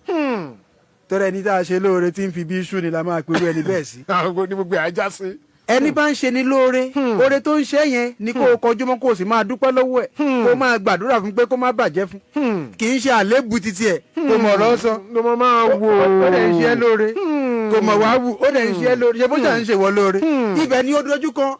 torí ẹni tá a ṣe lóore tí ń fi bí iṣu ni la máa perú ẹni bẹ́ẹ̀ sí. Àwọn ní gbogbo ẹ̀ ajá sí. Ẹni bá ń ṣe ni lóore, oore tó ń ṣe yẹn ni kó o kọjú mọ́, kó o sì máa dúpẹ́ lọ́wọ́ ẹ̀, kó o máa gbàdúrà fún pé kó má bàjẹ́ fún. Kì í ṣe àléébù títí ẹ̀ kó mọ̀ ọ̀rọ̀ sọ. Ló mọ máa wò. Ó dẹ̀ ń ṣe ẹ́ lóore, kò mọ̀ wá wù, ó dẹ̀ ń ṣe ẹ́ lóore, ṣe bó ṣe ń ṣe wọ́ lóore. Ibẹ̀ ni ó dojú kan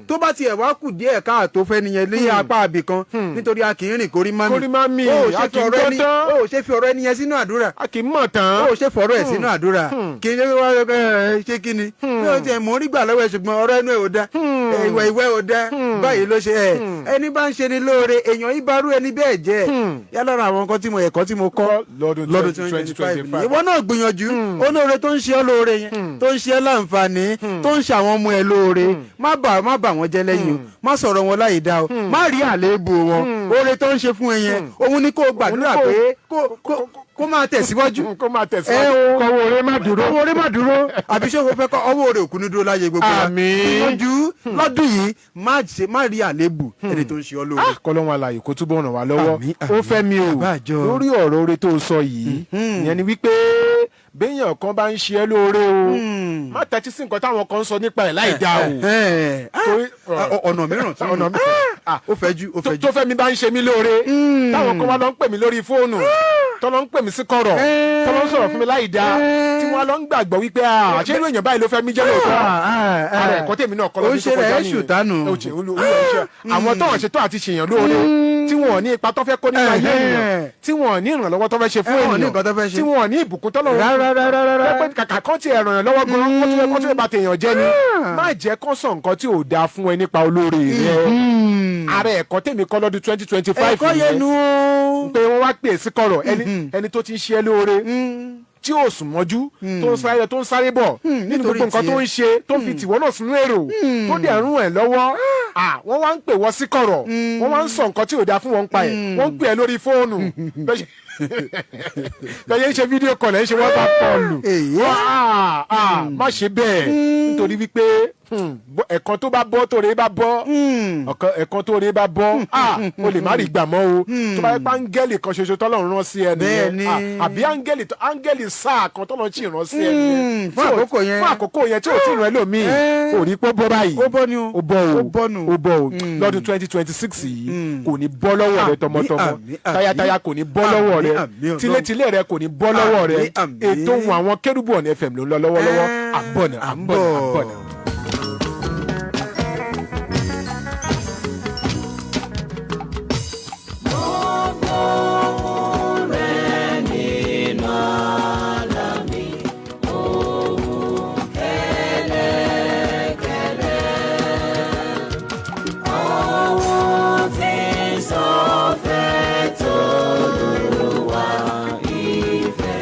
tó bá tiẹ̀ wá kù díẹ̀ káàtó fẹ́ nìyẹn ní apá àbì kan, nítorí a kì í rìn kórí má mi. Kórí má mì, Ó a ṣe kì fi í ọ̀rọ̀ ẹni gbọ́ tán. Ó ṣe fi ọ̀rọ̀ ẹni yẹn sínú àdúrà. A kì í mọ̀ tán. Ó ṣe fọ̀rọ̀ ẹ̀ sínú àdúrà. Kì í ṣe pé wá ẹ ṣé kí ni mi ò tiẹ̀ mọ̀ ń rí gbà lọ́wọ́ ẹ̀, ṣùgbọ́n ọ̀rọ̀ ẹnu ẹ̀ ò da, ìwẹ̀ ìwẹ̀ ò da báyìí ló ṣe ẹ̀. Ẹni bá ń ṣe ni lóore, èèyàn ìbárú ẹni bẹ́ẹ̀ jẹ́ yálà. Àwọn nǹkan tí mo ẹ̀kọ́ tí mo kọ́ lọ́dún lọ́dún 2025, ìwọ náà gbìyànjú. Olóore tó ń ṣe ọ́ lóore yẹn, tó ń ṣe ẹ́ láǹfààní, tó ń ṣe àwọn ọmọ ẹ lóore, má bà wọ́n jẹ́ lẹ́yìn o, má sọ̀rọ̀ wọn láì dá o, má rí àléébù wọn. Oore tó ń ṣe fún ẹ yẹn, òun ni kó o gbàdúrà pé kó máa tẹ̀síwájú. Kó máa tẹ̀síwájú. Ẹ o. Kọ́wọ́ oore má dúró. Ọwọ́ oore má dúró. Àbí ṣé o fẹ́ kọ́ ọwọ́ oore òkú ní dúró láyé gbogbo wa? Àmín. Gbìyànjú lọ́dún yìí, má ṣe má rí àléébù ẹni tó ń ṣe ọ́ lóore. Kọ́lọ́hún alààyè kó túbọ̀ ràn wá lọ́wọ́. Àmín, Ó àmín. fẹ́ mi o. Bàbá àjọ. Lórí ọ̀rọ̀ oore tó sọ yìí, ìyẹn ni wípé béèyàn kan bá ń ṣe ẹ́ lóore o, má tẹ́tí sí nǹkan táwọn kan ń sọ nípa ẹ̀ láì dáa o. Ọ̀nà mìíràn tún. Ọ̀nà mìíràn. Ó fẹ́ ju, ó fẹ́ ju. Tó fẹ́ mi bá ń ṣe mí lóore, táwọn kan wá lọ ń pè mí lórí fóònù, tó lọ ń pè mí sí kọ̀rọ̀, tó lọ ń sọ̀rọ̀ fún mi láì dáa, tí wọ́n lọ ń gbàgbọ́ wípé àṣé irú èèyàn báyìí ló fẹ́ mí jẹ́ lóòótọ́. Ara ẹ̀kọ́ tèmi náà kọ́ Ó lọ́dún ń tó ṣe kọjá rẹ̀ nìyẹn. ṣùtánù. Ó ṣe olú ẹ̀ ṣe. Àwọn tó ń ṣe tó àti ṣèyàn lóore, tí wọn ò ní ipa tó fẹ́ kó nínú ayé ènìyàn, tí wọn ò ní ìrànlọ́wọ́ tó fẹ́ ṣe fún Wọn ò ní ènìyàn, nǹkan tó fẹ́ ṣe. tí wọn ò ní ìbùkún tọ́lọ́run Rárá, rárá, rárá. pé kàkà kan ti ẹ̀ràn yàn lọ́wọ́ gan, kó tún fẹ́ bà tèèyàn jẹ́ ni. Má jẹ́ kó sọ nǹkan tí ò dáa fún ẹ nípa olóore rẹ. Ara ẹ̀kọ́ tèmi kọ́ lọ́dún 2025 Ẹ̀kọ́ yẹn nu o. pé wọ́n wá pè é sí kọ̀rọ̀, ẹni tó ti ń ṣe é lóore, tí ò sùn mọ́jú, tó ń sáré lọ, tó ń sáré bọ̀ nínú Nítorí gbogbo nǹkan tó ń ṣe, tó fi tìwọ́ náà sínú èrò, tó dẹ̀ rún ẹ̀ lọ́wọ́. Wọ́n wá ń pè wọ́n sí kọ̀rọ̀, wọ́n wá ń sọ nǹkan tí ò dáa fún wọn pa ẹ̀, wọ́n ń pè ẹ́ lórí fóònù, bẹ́ẹ̀ ń ṣe video call, ẹ̀ ń ṣe WhatsApp call. Èyí. Má ṣe bẹ́ẹ̀, nítorí wípé ẹ̀kan tó bá bọ́, tó rè bá bọ́, ẹ̀kan tó rè bá bọ́, o lè má rí gbà mọ́ o. Tó bá yẹ pé áńgẹ́lì kan ṣoṣo tọ́lọ́run rán sí ẹ nìyẹn, Bẹ́ẹ̀ni. Àbí áńgẹ́lì sáà kan tọ́lọ́run sì rán sí ẹ nìyẹn Fún àkókò yẹn. Fún àkókò yẹn tí ò tí ì rán ẹlòmíì, ò rí pé ó bọ́ báyìí. Ó bọ́ ni o. Ó bọ́ o. Ó bọ́ nù. Ó bọ́ o. Lọ́dún 2026 yìí, kò ní bọ́ lọ́wọ́ rẹ tọmọtọmọ, Àmín, àmín. tayátayá kò ní bọ́ lọ́wọ́ rẹ, Àmín, àmín, Ọlọ́run. tilétilé rẹ kò ní bọ́ lọ́wọ́ rẹ. Àmín, àmín. Ètò ohun àwọn kérúbù ọ̀nà FM ló ń lọ lọ́wọ́lọ́wọ́. À ń bọ̀ nà, à ń bọ̀ nà, à ń bọ̀ nà. Ohun tí ń sọ fẹ́ t'Olúwa, ìfẹ́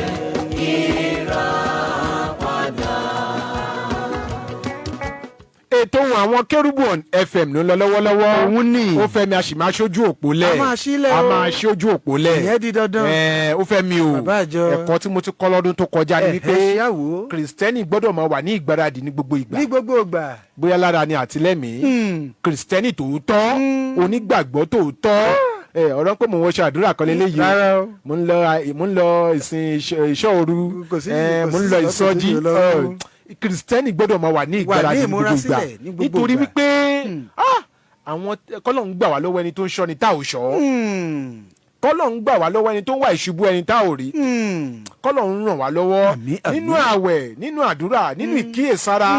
ìràpadà. Ètò ohun àwọn kérúbù on FM ló ń lọ lọ́wọ́lọ́wọ́. Òun ni. Ó fẹ́ mi, a sì máa ṣojú òpó lẹ̀. A máa sílẹ̀ A o. máa ṣojú òpó lẹ̀. Ìyẹn di dandan. Ẹ ó fẹ́ mi o. Bàbá àjọ. Ẹ̀kọ́ tí mo ti kọ́ lọ́dún tó kọjá ni wípé Ṣíyàwó. Kìrìsìtẹ́nì gbọ́dọ̀ máa wà ní ìgbáradì ní gbogbo ìgbà, Ní gbogbo ìgbà. bóyá lára ni àti lẹ́mìí. Kìrìsìtẹ́nì tòótọ́, onígbàgbọ́ tòótọ́, ẹ ọ̀rọ̀ pé mò ń wọṣọ àdúrà kan lélẹ́yìí o. Rárá o. Mò ń lọ ìsìn ìṣọ́ òru, Kò sí- ẹ, kò mò ń sí lọ ìsọjí ìsọjí. lọ́wọ́. Ẹ, kìrìsìtẹ́nì gbọ́dọ̀ máa wà ní ìgbáradì ní gbogbo ìgbà, Ìmúrasílẹ̀ ní gbogbo nítorí ìgbà. wípé àwọn kọ́lọ̀ ń gbà wá lọ́wọ́ ẹni tó ń ṣọ́ ni tá ò ṣọ́. Kọ́lọ̀ ń gbà wá lọ́wọ́ ẹni tó ń wá ìṣubú ẹni tá ò rí. Kọ́lọ̀ ń ràn wá lọ́wọ́ Àmín, àmín. nínú ààwẹ̀, nínú àdúrà, nínú ìkíyèsára.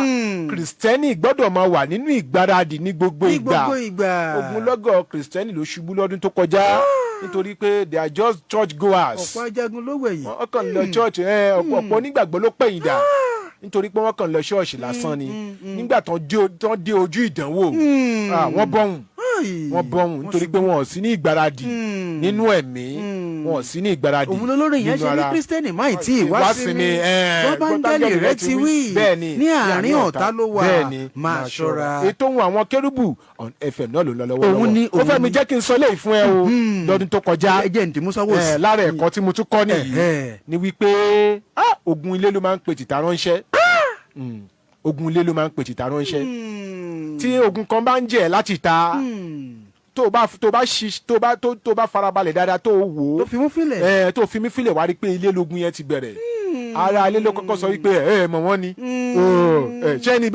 Kìrìsìtẹ́nì gbọ́dọ̀ máa wà nínú ìgbáradì ní gbogbo Ní ìgbà. gbogbo ìgbà. Ogunlọ́gọ̀ kìrìsìtẹ́nì ló ṣubú lọ́dún tó kọjá nítorí pé they are just church goers. Ọ̀pọ̀ ajagun ló wẹ̀yìn. Wọ́n kàn lọ church ẹ. Ọ̀pọ̀ onígbàgbọ́ ló pẹ̀yìn dà nítorí pé wọ́n kàn lọ ṣọ́ọ̀ṣì lásán ni. Nígbà tán dé ojú ìdánwò, wọ́n bọ́hùn. Wọ́n bọ́hùn nítorí pé wọn ò sí ní ìgbáradì nínú ẹ̀mí, wọn ò sí ní ìgbáradì Òun lolórí yẹn nínú ṣe ní ara. Kírísítẹ́nì máì tí ì wá sí mi. Ẹ, Gbọ́bángẹ́lì rẹ ti wí. Bẹ́ẹ̀ni. Ní àárín ọ̀tá ló wà. Bẹ́ẹ̀ni. Máa ṣọ́ra. Ètò ohun àwọn kérúbù on FM náà ló ń lọ lọ́wọ́. Òun ni, Ó òun fẹ́ mi ni. jẹ́ kí n sọ léyìí fún ẹ o. Lọ́dún tó kọjá, Ẹ jẹ́ ǹdí musa wò sí. Lára ẹ̀kọ́ tí mo tún kọ́ nìyí ni wípé ogun ilé ló máa ń pè tìta ránṣẹ́. Ogun ilé ló máa ń pè tìta ránṣẹ́. Tí ogun kan bá ń jẹ́ láti ta, tó bá ṣi tó bá tó tó bá farabalẹ̀ dáadáa, tó wò ó, Tó fi mú fílẹ̀. Tó fi mí fílẹ̀, wá rí pé ilé lógun yẹn ti bẹ̀rẹ̀. Ara ilé ló kọ́kọ́ sọ wípé ẹ mọ̀ wọ́n ni. Oh, ṣé ẹni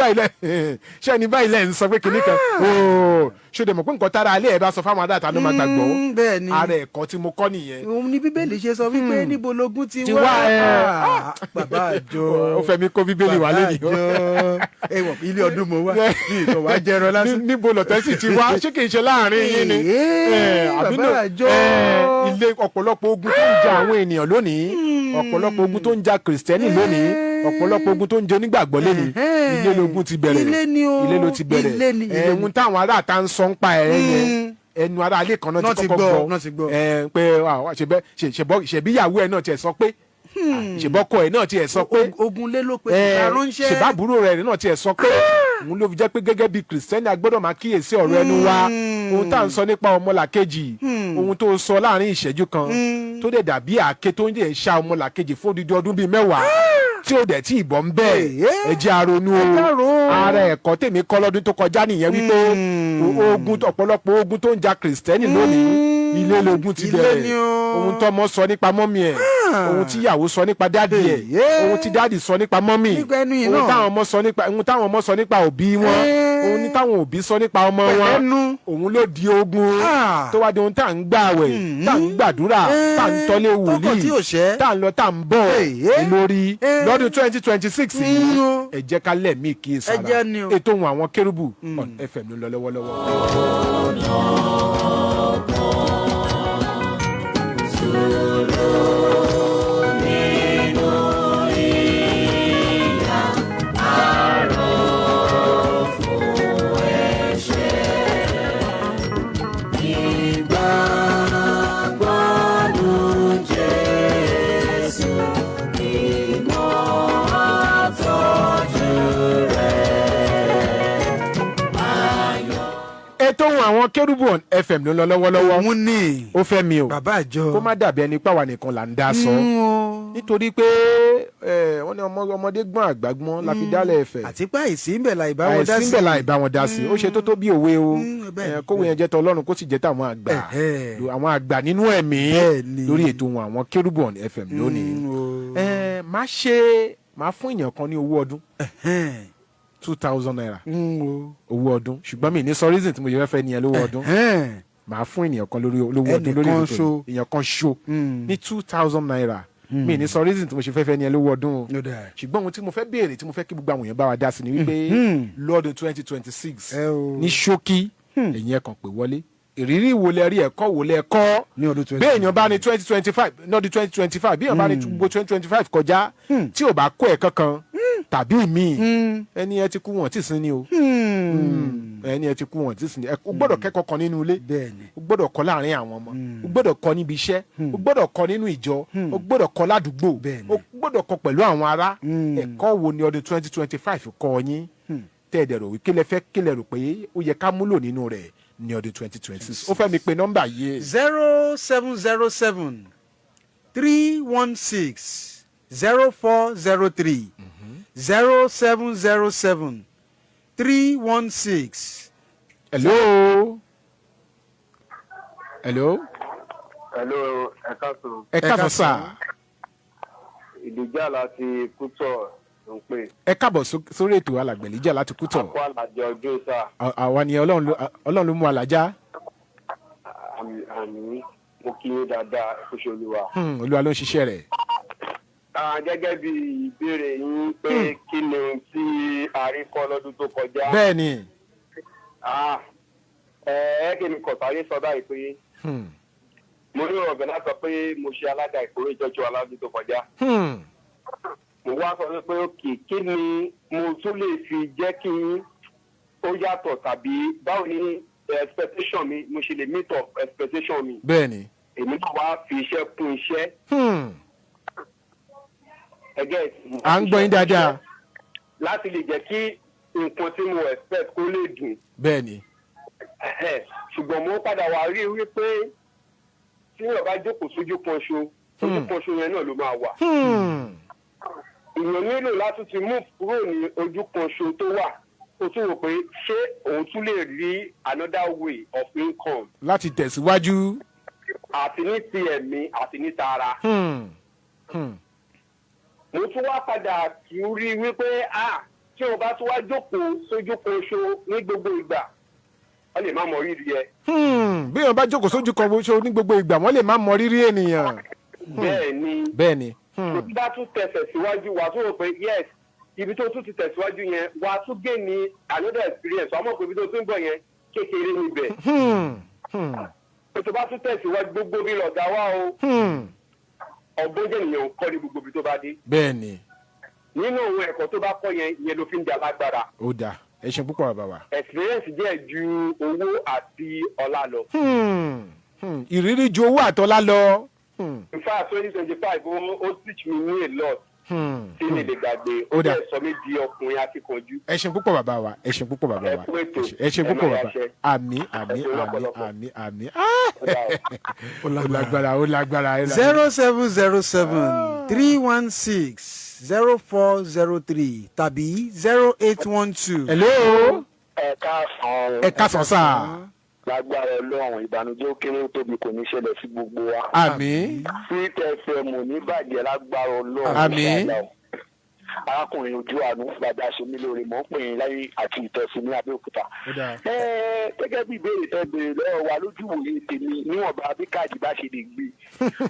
báyìí lẹ ń sọ pé kinní kan? Oh, ṣó dẹ̀ mọ̀ pé nǹkan tára alẹ́ ẹ̀ bá sọ fáwọn adáta ló máa gbàgbọ́? Bẹ́ẹ̀ ni. Ara ẹ̀kọ́ tí mo kọ́ nìyẹn. Òun ni Bíbélì ṣe sọ wípé níbo logun ti Ti wá. wá, ẹ. Ah, bàbá àjọ. Ó fẹ́ mi kó Bíbélì wá lẹ́yìn. Bàbá àjọ, ẹ wọ̀ ilé ọdún mo wá ní ìtọ̀ wá jẹrọ lásán. Níbo lọ̀tẹ̀ sì ti wá? Ṣé kìí ṣe láàrin yín ni? Ee, Àbí bàbá àjọ. Ilé ọ̀pọ̀lọpọ̀ ogun tó ń ja àwọn ènìyàn lónìí, ọ̀pọ̀lọpọ̀ ogun tó ń ja kìrìsìtẹ́nì lónìí, ọ̀pọ̀lọpọ̀ ogun tó ń jẹ onígbàgbọ́ lónìí, ilé lógun ti bẹ̀rẹ̀. Ilé ni o. Ilé ló ti bẹ̀rẹ̀. Ilé ni, ilé ni. Ohun táwọn ará àta ń sọ ń pa ẹ̀rẹ́ yẹn, ẹnu ará ilé kan náà Náà ti ti kọ́kọ́ gbọ́, gbọ́. náà ti gbọ́. Pé ṣèbí ìyàwó ẹ̀ náà tiẹ̀ sọ pé, ṣèbọ́kọ ẹ̀ náà tiẹ̀ sọ pé, Ogun lé ló pe tìta ránṣẹ́. Ṣèbábúrò rẹ̀ náà tiẹ̀ sọ pé. Òun ló fi jẹ́ pé gẹ́gẹ́ bí kìrìsìtẹ́nì, a gbọ́dọ̀ máa kíyèsí ọ̀rọ̀ ẹnu wa, ohun tá à ń sọ nípa ọmọlàkejì. Ohun tó sọ láàrin ìṣẹ́jú kan tó dẹ̀ dàbí àáké tó ń dẹ̀ ṣá ọmọlàkejì fún odidi ọdún bíi 10 tí ó dẹ̀ tí ìbọn ń bẹ́ẹ̀. Ẹ jẹ́ a ronú o. Ẹ jẹ́ a rò ó. Ara ẹ̀kọ́ tèmi kọ́ lọ́dún tó kọjá nìyẹn wípé ogun, ọ̀pọ̀lọpọ̀ ogun tó ń ja kìrìsìtẹ́nì lónìí, ilé lógun ti Ilé bẹ̀rẹ̀. ni o. Ohun tọ́mọ sọ nípa mummy ẹ̀, ohun tíyàwó sọ nípa daddy ẹ̀, ohun tí daddy sọ nípa mummy, Nípa ẹnu yìí ohun náà. táwọn ọmọ sọ nípa òbí wọn, ohun ní táwọn òbí sọ nípa ọmọ wọn, Ẹnu. òun ló di ogun tó wá di ohun tá à ń gbààwẹ̀, tá à ń gbàdúrà, tá à ń tọ́lé Tọkàn tí ò wòlíì, ṣẹ́. tá à ń lọ, tá à ń bọ̀ Èyí. lórí. Lọ́dún 2026 yìí, o. ẹ jẹ́ ká lẹ̀mí kíyèsára. Ẹ jẹ́ ni o. Ètò ohun àwọn kérúbù on FM ló ń lọ lọ́wọ́lọ́wọ́. Nínú ìyà àrò fún ẹ̀ṣẹ̀. Ìgbàgbọ́ nù Jésù ìmọ̀ àtọ́jú rẹ̀. Ayọ̀. Ètò ohun àwọn kérúbù on FM ló ń lọ lọ́wọ́lọ́wọ́. Òun ni. Ó fẹ́ mi o. Bàbá àjọ. Kó má dàbí ẹni pàwọn nìkan là ń dá sọ, Mm, o. nítorí pé wọ́n ní ọmọdé gbọ́n, àgbà gbọ́n la fi dálẹ̀ ẹ̀fẹ̀. Àti pé àìsí ń bẹ̀ láì bá wọn dá sí. Àìsí ń bẹ̀ láì bá wọn dá sí. Ó ṣe tó tó bí òwe o. Bẹ́ẹ̀. Kówó yẹn jẹ́ tọlọ́run, kó sì jẹ́ tàwọn àgbà, àwọn àgbà nínú ẹ̀mí, lórí ètò wọn àwọn kérúbù on FM lónìí. Mm, o. Má ṣe máa fún èèyàn kan ní owó ọdún, ₦2,000, O. owó ọdún, ṣùgbọ́n mi ní sọ reason tí mo ṣe fẹ́ fẹ́ nìyẹn lówó ọdún. Màá fún ènìyàn kan lórí lówó ọdún lórí Ẹnìkan ètò ṣo. yìí. Èèyàn kan ṣo ní ₦2,000. Mi ní sọ reason tí mo ṣe fẹ́ fẹ́ nìyẹn lówó ọdún o. Ó dáa. Ṣùgbọ́n ohun tí mo fẹ́ béèrè, tí mo fẹ́ kí gbogbo àwọn èèyàn bá wa dá sí ni wípé lọ́dún 2026, Ẹ o. ní ṣókí, ẹ̀yin ẹ̀ kàn pè wọlé, ìrírí wo lẹ rí, ẹ̀kọ́ wo lẹ kọ́ Ní ọdún 2025? Bẹ́ẹ̀ èèyàn bá ní 2025, lọ́dún 2025, bí èèyàn bá ní gbogbo 2025 kọjá tí ò bá kó ẹ̀kọ́ kan tàbí míì, ẹni ẹ ti kú wọn tí sin ni o. Ẹni ẹ ti kú wọn tí sin ni. O gbọ́dọ̀ kẹ́kọ̀ọ́ kan nínú ilé, o gbọ́dọ̀ kọ́ láàrin àwọn ọmọ, o gbọ́dọ̀ kọ́ níbi iṣẹ́, o gbọ́dọ̀ kọ́ nínú ìjọ, o gbọ́dọ̀ kọ́ ládùúgbò, o gbọ́dọ̀ kọ́ pẹ̀lú àwọn ará. Ẹ̀kọ́ wo ni ọdún 2025 kọ́ yín tẹ́ ẹ dẹ̀ rò wí kí lẹ fẹ́, kí lẹ rò pé ó yẹ ká múlò nínú rẹ̀ ní ọdún 2026? Ó fẹ́ mi pe nọ́mbà yìí. 07073160403, 0707316. Hello, hello. Hello, ẹ káàsán. Ẹ káàbọ̀ sà. Ìdíjà láti Kútọ̀ ló ń pè. Ẹ káàbọ̀ sórí ètò, alàgbẹ̀lẹ́jà láti Kútọ̀. Akó àlàjẹ ọjọ́ sá. Àwa ni Ọlọ́run ló mú alájá. Àmì àmì. Mo kí yín dáadáa, ẹ kú ṣe Olúwa. Olúwa ló ń ṣiṣẹ́ rẹ̀. Gẹ́gẹ́ bí ìbéèrè yín pé kí ni ohun tí a rí kọ́ lọ́dún tó kọjá. Bẹ́ẹ̀ ni. Ẹ kí mi kọ̀ sáré sọ báyìí pé mo ní ọ̀gá láti sọ pé mo ṣe alága ìkórè ìjọ́jú wa lọ́dún tó kọjá. Mo wá sọ pé òkè, kí ni mo tún lè fi jẹ́ kí ó yàtọ̀, tàbí báwo ni expectation mi, mo ṣe lè meet up expectation mi? Bẹ́ẹ̀ ni. Èmi náà wá fi iṣẹ́ kún iṣẹ́. Ẹgẹ́. À ń gbọ́ yín dáadáa. Láti lè jẹ́ kí nǹkan tí mo expect kó lè dùn. Bẹ́ẹ̀ ni. Ṣùgbọ́n mo padà wá rí wípé tí èèyàn bá jókòó sójú kan ṣo, ojú kan ṣo yẹn náà ló máa wà. Èèyàn nílò láti ti move kúrò ní ojú kan ṣo tó wà, ó tún rò pé ṣé òun tún lè rí another way of income láti tẹ̀síwájú. Àti ní ti ẹ̀mí àti ní tara. Mo tún wá padà tún rí wípé, ah, tí o bá tún wá jókòó sójú kan ṣo ní gbogbo ìgbà, wọ́n lè má mọ rírì ẹ. Bí èèyàn bá jókòó sójú kan ṣo ní gbogbo ìgbà, wọ́n lè má mọ rírì ènìyàn. Bẹ́ẹ̀ ni. Bẹ́ẹ̀ ni. Tó bá tún tẹsẹ̀ síwájú, wàá tún rò pé yes, ibi tó tún ti tẹ̀síwájú yẹn, wàá tún gain ní another experience. Wàá mọ̀ pé ibi tó tún bọ̀ yẹn, kékeré níbẹ̀. Tó bá tún tẹ̀síwájú, gbogbo bí lọ̀gá wá o. Ọgbọ́n jẹ́ ènìyàn ń kọ́ ní gbogbo ibi tó bá dé. Bẹ́ẹ̀ ni. Nínú òun ẹ̀kọ́ tó bá kọ́ yẹn, ìyẹn ló fi ń di alágbára. Ó dáa, ẹ ṣe púpọ̀, bàbá wa. Experience jẹ́ ju owó àti ọlá lọ. Ìrírí ju owó àtọlá lọ. In fact, 2025, ó teach me ní a lot tí mi lè gbàgbé. Ó Ó dáa. dẹ̀ sọ mí di ọkùnrin akíkanjú. Ẹ ṣe púpọ̀, bàbá wa. Ẹ ṣe púpọ̀, bàbá wa. Ẹ kú ètò. Ẹ ṣe Ẹ púpọ̀, máa bàbá. yáṣẹ́. Àmín, àmín. Ẹ ṣe Àmín. lọ́pọ̀lọpọ̀. Àmín, àmín. Ah! Ó dáa o. Ó lágbára, ó lágbára, ó lágbára. 07073160403 tàbí 0812. Hello. Ẹ káàsán. Ẹ káàsán sà. Lágbára Ọlọ́run, ìbànújẹ́ ó kéré ó tóbi kò ní ṣẹlẹ̀ sí gbogbo wa. Àmín. Sweet FM ò ní bàjẹ́ lágbára Ọlọ́run. Àmín. Arákùnrin ojú àánú, bàbá ṣe mí lóore, mò ń pè yín láyé àti ìtẹ̀sí ní Abẹ́òkúta. Ó dáa. Gẹ́gẹ́ bí ìbéèrè tẹ́ béèrè lọ́wọ́ wa, lójú ìwòye tèmi, níwọ̀nba bí káàdì bá ṣe lè gbé,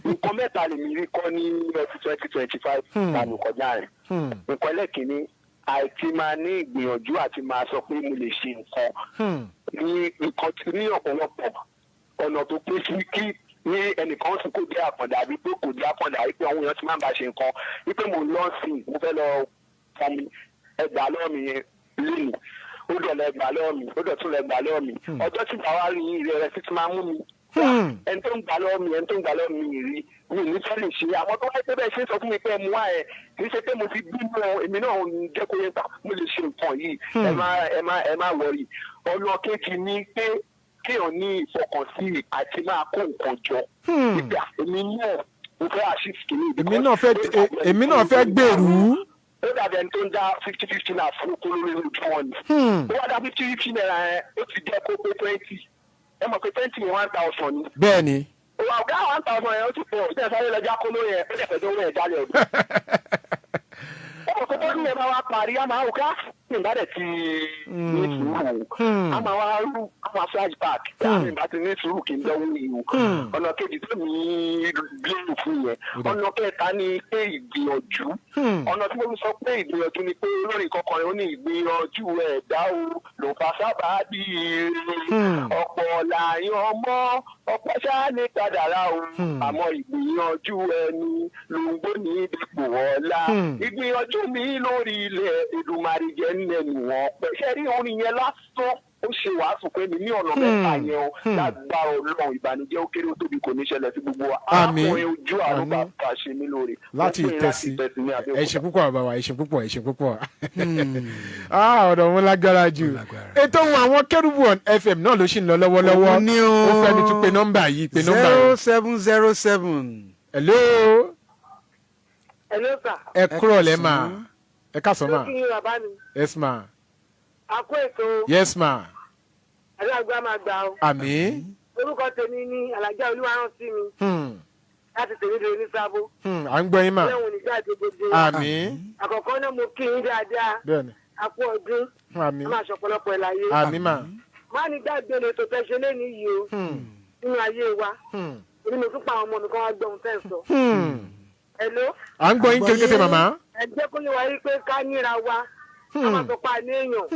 nǹkan mẹ́ta lèmi rí kọ́ ní ọdún 2025 tàbí kọjá rẹ̀. Nǹkan ẹlẹ́kìnní, àìtí máa ní ìgbìyànjú àti máa sọ pé mo lè ṣe nǹkan ní nǹkan tí ní ọ̀pọ̀lọpọ̀ ọ̀nà tó pín sí, kí ní ẹnìkan sì kò dé àkàndá àbí pé kò dé àkàndá, wípé àwọn èèyàn ti máa ń bá ṣe nǹkan, wípé mo lọ sí i, mo fẹ́ lọ fọn mi, ẹgbàá lọ́wọ́ mi yẹn lónìí, ó dọ̀ lọ ẹgbàá lọ́wọ́ mi, ó dọ̀ tún lọ ẹgbàá lọ́wọ́ mi. Ọjọ́ tí bàbá rí rẹ̀ sí ti máa mú mi, ẹni tó ń gbà lọ́wọ́ mi, ẹni tó ń gbà lọ́wọ́ mi rí mi ò ní fẹ́ lè ṣe. Àwọn tó wáyé pé bẹ́ẹ̀ ṣe ń sọ fún mi pé ẹ mú wá, ẹ kì í ṣe pé mo fi bínú ọ, èmi náà ń jẹ́ kó yẹ ta mo lè ṣe nǹkan yìí, ẹ má worry. Ọ̀nà kejì ni pé kéèyàn ní ìfọkànsí àti máa kó nǹkan jọ. Ìgbà èmi náà mo fẹ́ àṣìṣe kìíní. Èmi náà fẹ́ gbèrú. Ó dàbí ẹni tó ń dá 50-50 naira fún okó lórí ojú wọn ni. Ó wá dá 50-50 naira yẹn, ó ti jẹ́ kó pé 20. Ẹ mọ̀ pé 20 yẹn, 1,000 ni. Bẹ́ẹ̀ ni. Ó wá ọ̀gá, 1,000 yẹn ó ti pọ̀, ó jẹ́ sáré lọ́jà kóló yẹn, ó dẹ̀ fẹ́ tó wẹ̀ jálẹ̀ ọdún. Ó mọ̀ pé bọ́dún yẹn bá wá parí, á máa wò ká ní ìbá dẹ̀ ti ní sùúrù, á máa wá rú, á máa flashback, á ní ìbá ti ní sùúrù kí n dánwó yìí o. Ọ̀nà kejì tó ní gbèrò fún yẹn. Ọ̀nà kẹta ni pé ìgbìyànjú. Ọ̀nà tí mo fi sọ pé ìgbìyànjú ni pé lórí kankan ó ní ìgbìyànjú ẹ̀dá o ló fa sábà bí ire, ọ̀pọ̀ làyàn mọ́, ọ̀pọ̀ ṣáà ní kádàrá o, àmọ́ ìgbìyànjú ẹni ló ń gbé ní ipò ọ̀la. Ìgbìyànjú mi lórí ilẹ̀, Èdùmàrè jẹ́ nẹ́nu wọn pẹ̀. Ṣé rí orin yẹn lásán, ó ṣe wàásù pé mi ní ọ̀nà mẹ́ta yẹn o. Lágbára Ọlọ́run, ìbànújẹ́ ó kéré ó tóbi kò ní ṣẹlẹ̀ sí gbogbo wa. Àmín. Arákùnrin ojú àrùn, Àmín. bàbá ṣe mí lóore. Láti Mo pè yín ìtẹ̀sí ní Abẹ́òkúta. Ẹ ṣe púpọ̀, bàbá wa, ẹ ṣe púpọ̀, ẹ ṣe púpọ̀. Ah, ọ̀rọ̀ wọn lágbára jù. Ètò ohun àwọn Kérúbù on FM náà ló ṣì ń lọ lọ́wọ́lọ́wọ́. Òun ni o. Ó fẹ́ mi tún pe nọ́mbà yìí, pe nọ́mbà zero yìí. 707. Hello. Hello, sir. Ẹ kúrò lẹ́ mà, ẹ káàsán mà. Ló kí yín, bàbá mi. Yes ma. A kó ètò. Yes ma. Àdúrà máa gbà o. Àmín. Orúkọ tèmi ní Alájà Olúwarántí mi láti tèmi ní Sábó. À ń gbọ́ yín mà. Ọlọ́run nígbà tó gbogbo wa. Àmín. Àkọ́kọ́ náà, mo kí yín dáadáa. Bẹ́ẹ̀ni. A kú ọdún. Àmín. A máa ṣọ̀pọ̀lọpọ̀ ẹ̀ láyé. Àmín mà. Má ní gbàgbé lè tó fẹ́ ṣe léni yìí o nínú ayé wa. Èmi mo tún pa àwọn ọmọ mi kan wá gbọ́ ohun tẹ́ ń sọ. Hello? À ń gbọ́ yín kékeré, màmá. Ẹ jẹ́ kó yé wa yí pé ká níra wa, ká má sọ pa ní èèyàn.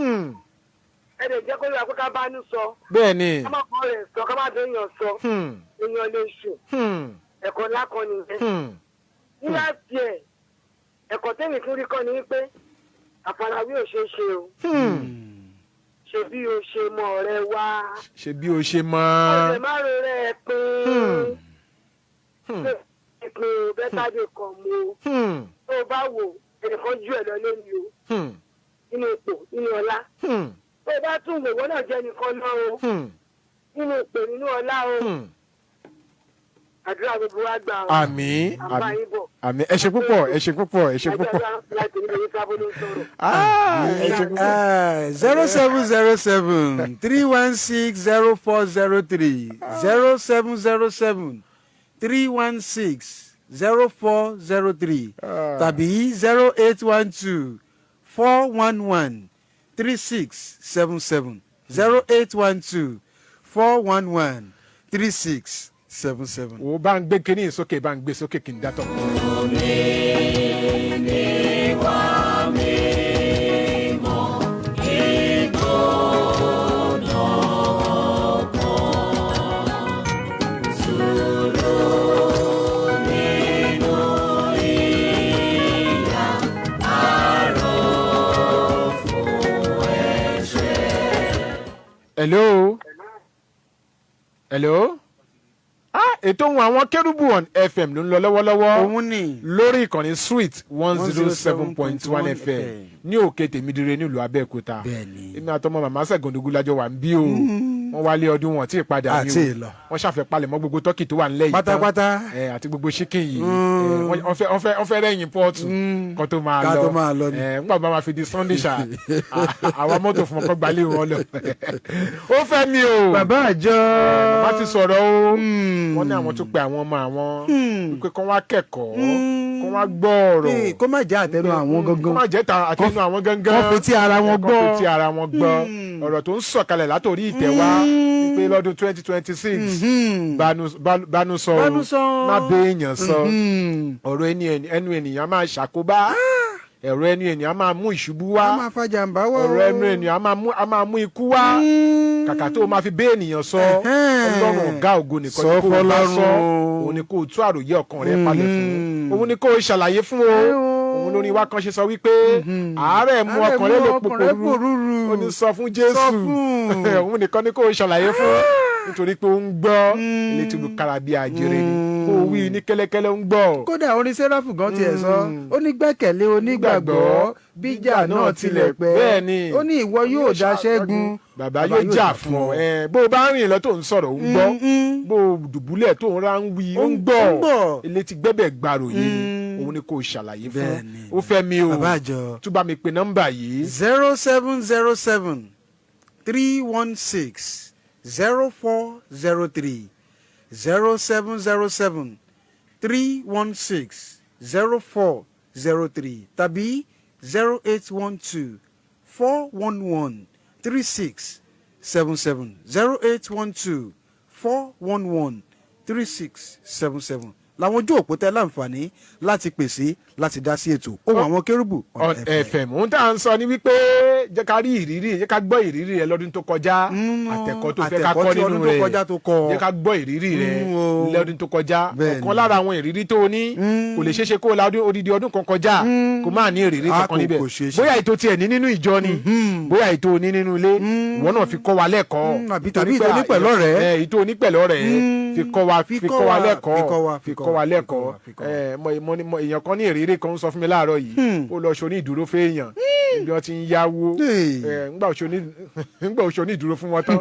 Ẹ lè jẹ́ kó yé wa pé ká bá ní sọ. Bẹ́ẹ̀ ni. Ká má kọ́ rẹ̀ sọ, ká má bẹ́ èèyàn sọ. Èèyàn lè ṣù. Ẹ̀kọ́ ńlá kan nìyẹn. Ní láti ẹ̀, ẹ̀kọ́ tẹ́mi tún rí kọ́ ni wípé àfarawé ò ṣeé ṣe o. Ṣe bí o ṣe mọ ọ̀rẹ́ wa. Ṣe bí o ṣe mọ. Ọ̀rẹ́ má ro rẹ̀ pín. Pín o better dey come o. Tó o bá wò, ẹnìkan jù ẹ̀ lọ lónìí o. Nínú ipò, nínú ọlá. Tó o bá tún wò, wọ́n náà jẹ́ nìkan lọ o. Nínú ipò, nínú ọlá o. Àdúrà gbogbo wa gbà o. Àmín. À ń bá Àmín. yín bọ̀. Àmín. Ẹ ṣe púpọ̀, ẹ ṣe púpọ̀, ẹ ṣe púpọ̀. Láti níbi ìsábó ló ń sọ̀rọ̀. Ah, ẹ ṣe púpọ̀. 07073160403, 07073160403, tàbí 08124113677, 08124113677. Wo, bá ń gbé kinní sókè, bá ń gbé sókè kí n dátọ̀. Hello, hello. Ah, ètò ohun àwọn kérúbù on FM ló ń lọ lọ́wọ́lọ́wọ́ Òun ni. lórí ìkànnì Sweet 107.1 FM ní òkè Tèmídire nílùú Abẹ́òkúta. Bẹ́ẹ̀ni. Èmi àtọmọ màmá Ṣẹ̀gàndógún lájọ wà ń bí o. Wọ́n wálé ọdún, wọn tí ì padà ní Àti o. ìlọ. Wọ́n ṣàfẹ́ palẹ̀ mọ́ gbogbo turkey tó wà nílẹ̀ yìí tán. Pátápátá. Ẹ, àti gbogbo chicken yìí. Ẹ, wọ́n fẹ́ rẹ́yìn pọ́ọ̀tù kan tó máa Ká lọ. tó máa lọ ni. Ẹ, ńgbà bá máa fi di Sunday ṣá, àwa mọ́tò fún ọkọ̀ gbalẹ̀ wọn lọ. Ó fẹ́ mi o. Bàbá àjọ. Bàbá ti sọ̀rọ̀ o. Wọ́n ní àwọn tó pe àwọn ọmọ àwọn wípé kán wá kẹ́kọ̀ọ́, kán wá gbọ́ ọ̀rọ̀. Kó má jẹ́ àtẹnu àwọn Kó gangan. má jẹ́ ta àtẹnu àwọn gangan. Kán fetí ara wọn Kán gbọ́. fetí ara wọn gbọ́ ọ̀rọ̀ tó ń sọ̀kalẹ̀ látòrí ìtẹ́ wá wípé lọ́dún 2026, bánú sọ o, Bánú sọ. má béèyàn sọ. Ọ̀rọ̀ ẹnu ènìyàn máa ṣàkóbá, ẹ̀rọ ẹnu ènìyàn máa mú ìṣubú wá, A máa fa jàǹbá wá o. ọ̀rọ̀ ẹnu ènìyàn á máa mú ikú wá. Kàkà tó o máa fi bẹ́ ènìyàn sọ, Ọlọ́run ọ̀gá ògo nìkan Sọ ni kó o bá fọ́lọ́run sọ. o. Òun ni kó o tú àròyé ọkàn rẹ palẹ̀ fún, òun ni kó o ṣàlàyé fún o. Òun lórí wa kan ṣe sọ wípé àárẹ̀ mú Àárẹ̀ ọkàn rẹ mú lè ọkàn rẹ pòrúurú, pòrúurú. ó ní sọ fún Jésù. Sọ fún. Òun nìkan ni kó o ṣàlàyé fún, nítorí pé ó ń gbọ́, létí olùkára bí ajere ni. Kó o wí ní kẹ́lẹ́kẹ́lẹ́, ń gbọ́. Kódà orin Sẹ́ráfù gan tiẹ̀ sọ, ó ní gbẹ́kẹ̀lé onígbàgbọ́, bíjà náà tilẹ̀ pẹ́. Bẹ́ẹ̀ni. Ó ní ìwọ yóò dá ṣẹ́gun. Bàbá yóò jà fún ọ. Ẹ, bó o bá rìn lọ tó ń sọ̀rọ̀, ó ń gbọ́. Bó o dùbúlẹ̀ tó ń ra ń wí, ó ń gbọ́. Ó ń gbọ́. Elétí gbẹ́bẹ̀ gbàròyé ni. Òun ni kò ṣàlàyé fún. Bẹ́ẹ̀ni. Ó fẹ́ mi o. Bàbá àjọ. Tún bá mi pe nọ́mbà yìí. 07073160403, 07073160403, tàbí 08124113677, 08124113677 làwọn ojú òpó tẹ láǹfààní láti pèsè láti dá sí ètò ohun àwọn kérúbù on FM. Ohun tá à ń sọ ni wípé jẹ́ ká rí ìrírí, jẹ́ ká gbọ́ ìrírí rẹ lọ́dún tó kọjá, àtẹ̀kọ́ tó fẹ́ ká àtẹ̀kọ́ kọ́ tí nínú ọdún tó rẹ̀. kọjá tó kọ́. Jẹ́ ká gbọ́ ìrírí rẹ Mm, o. lọ́dún tó kọjá. Bẹ́ẹ̀ni. Ọ̀kan lára àwọn ìrírí tó o ní, kò lè ṣeéṣe kó o la odidi ọdún kan kọjá kó má ní ìrírí A kankan kò níbẹ̀. kò ṣeé ṣe. Bóyá ètò tiẹ̀ ní nínú ìjọ ni, bóyá ètò ní nínú ilé, ìwọ náà fi kọ́ wa lẹ́kọ̀ọ́. Àbí Nítorí tàbí pé ètò ní pẹ̀lú ọ̀rẹ́. ẹ, ètò onípẹ̀lú ọ̀rẹ́ fi kọ́ wa, fi kọ́ wa lẹ́kọ̀ọ́, fi kọ́ wa, fi kọ́ wa lẹ́kọ̀ọ́. fi kọ́ wa. Ẹ, mo èèyàn kan ní ìrírí kan ń sọ fún mi láàárọ̀ yìí. Ó lọ ṣe onídùúró fẹ́ẹ̀yàn níbi wọ́n ti ń yáwó. Hey. Ẹ, ńgbà oṣù onídùúró fún wọn tán,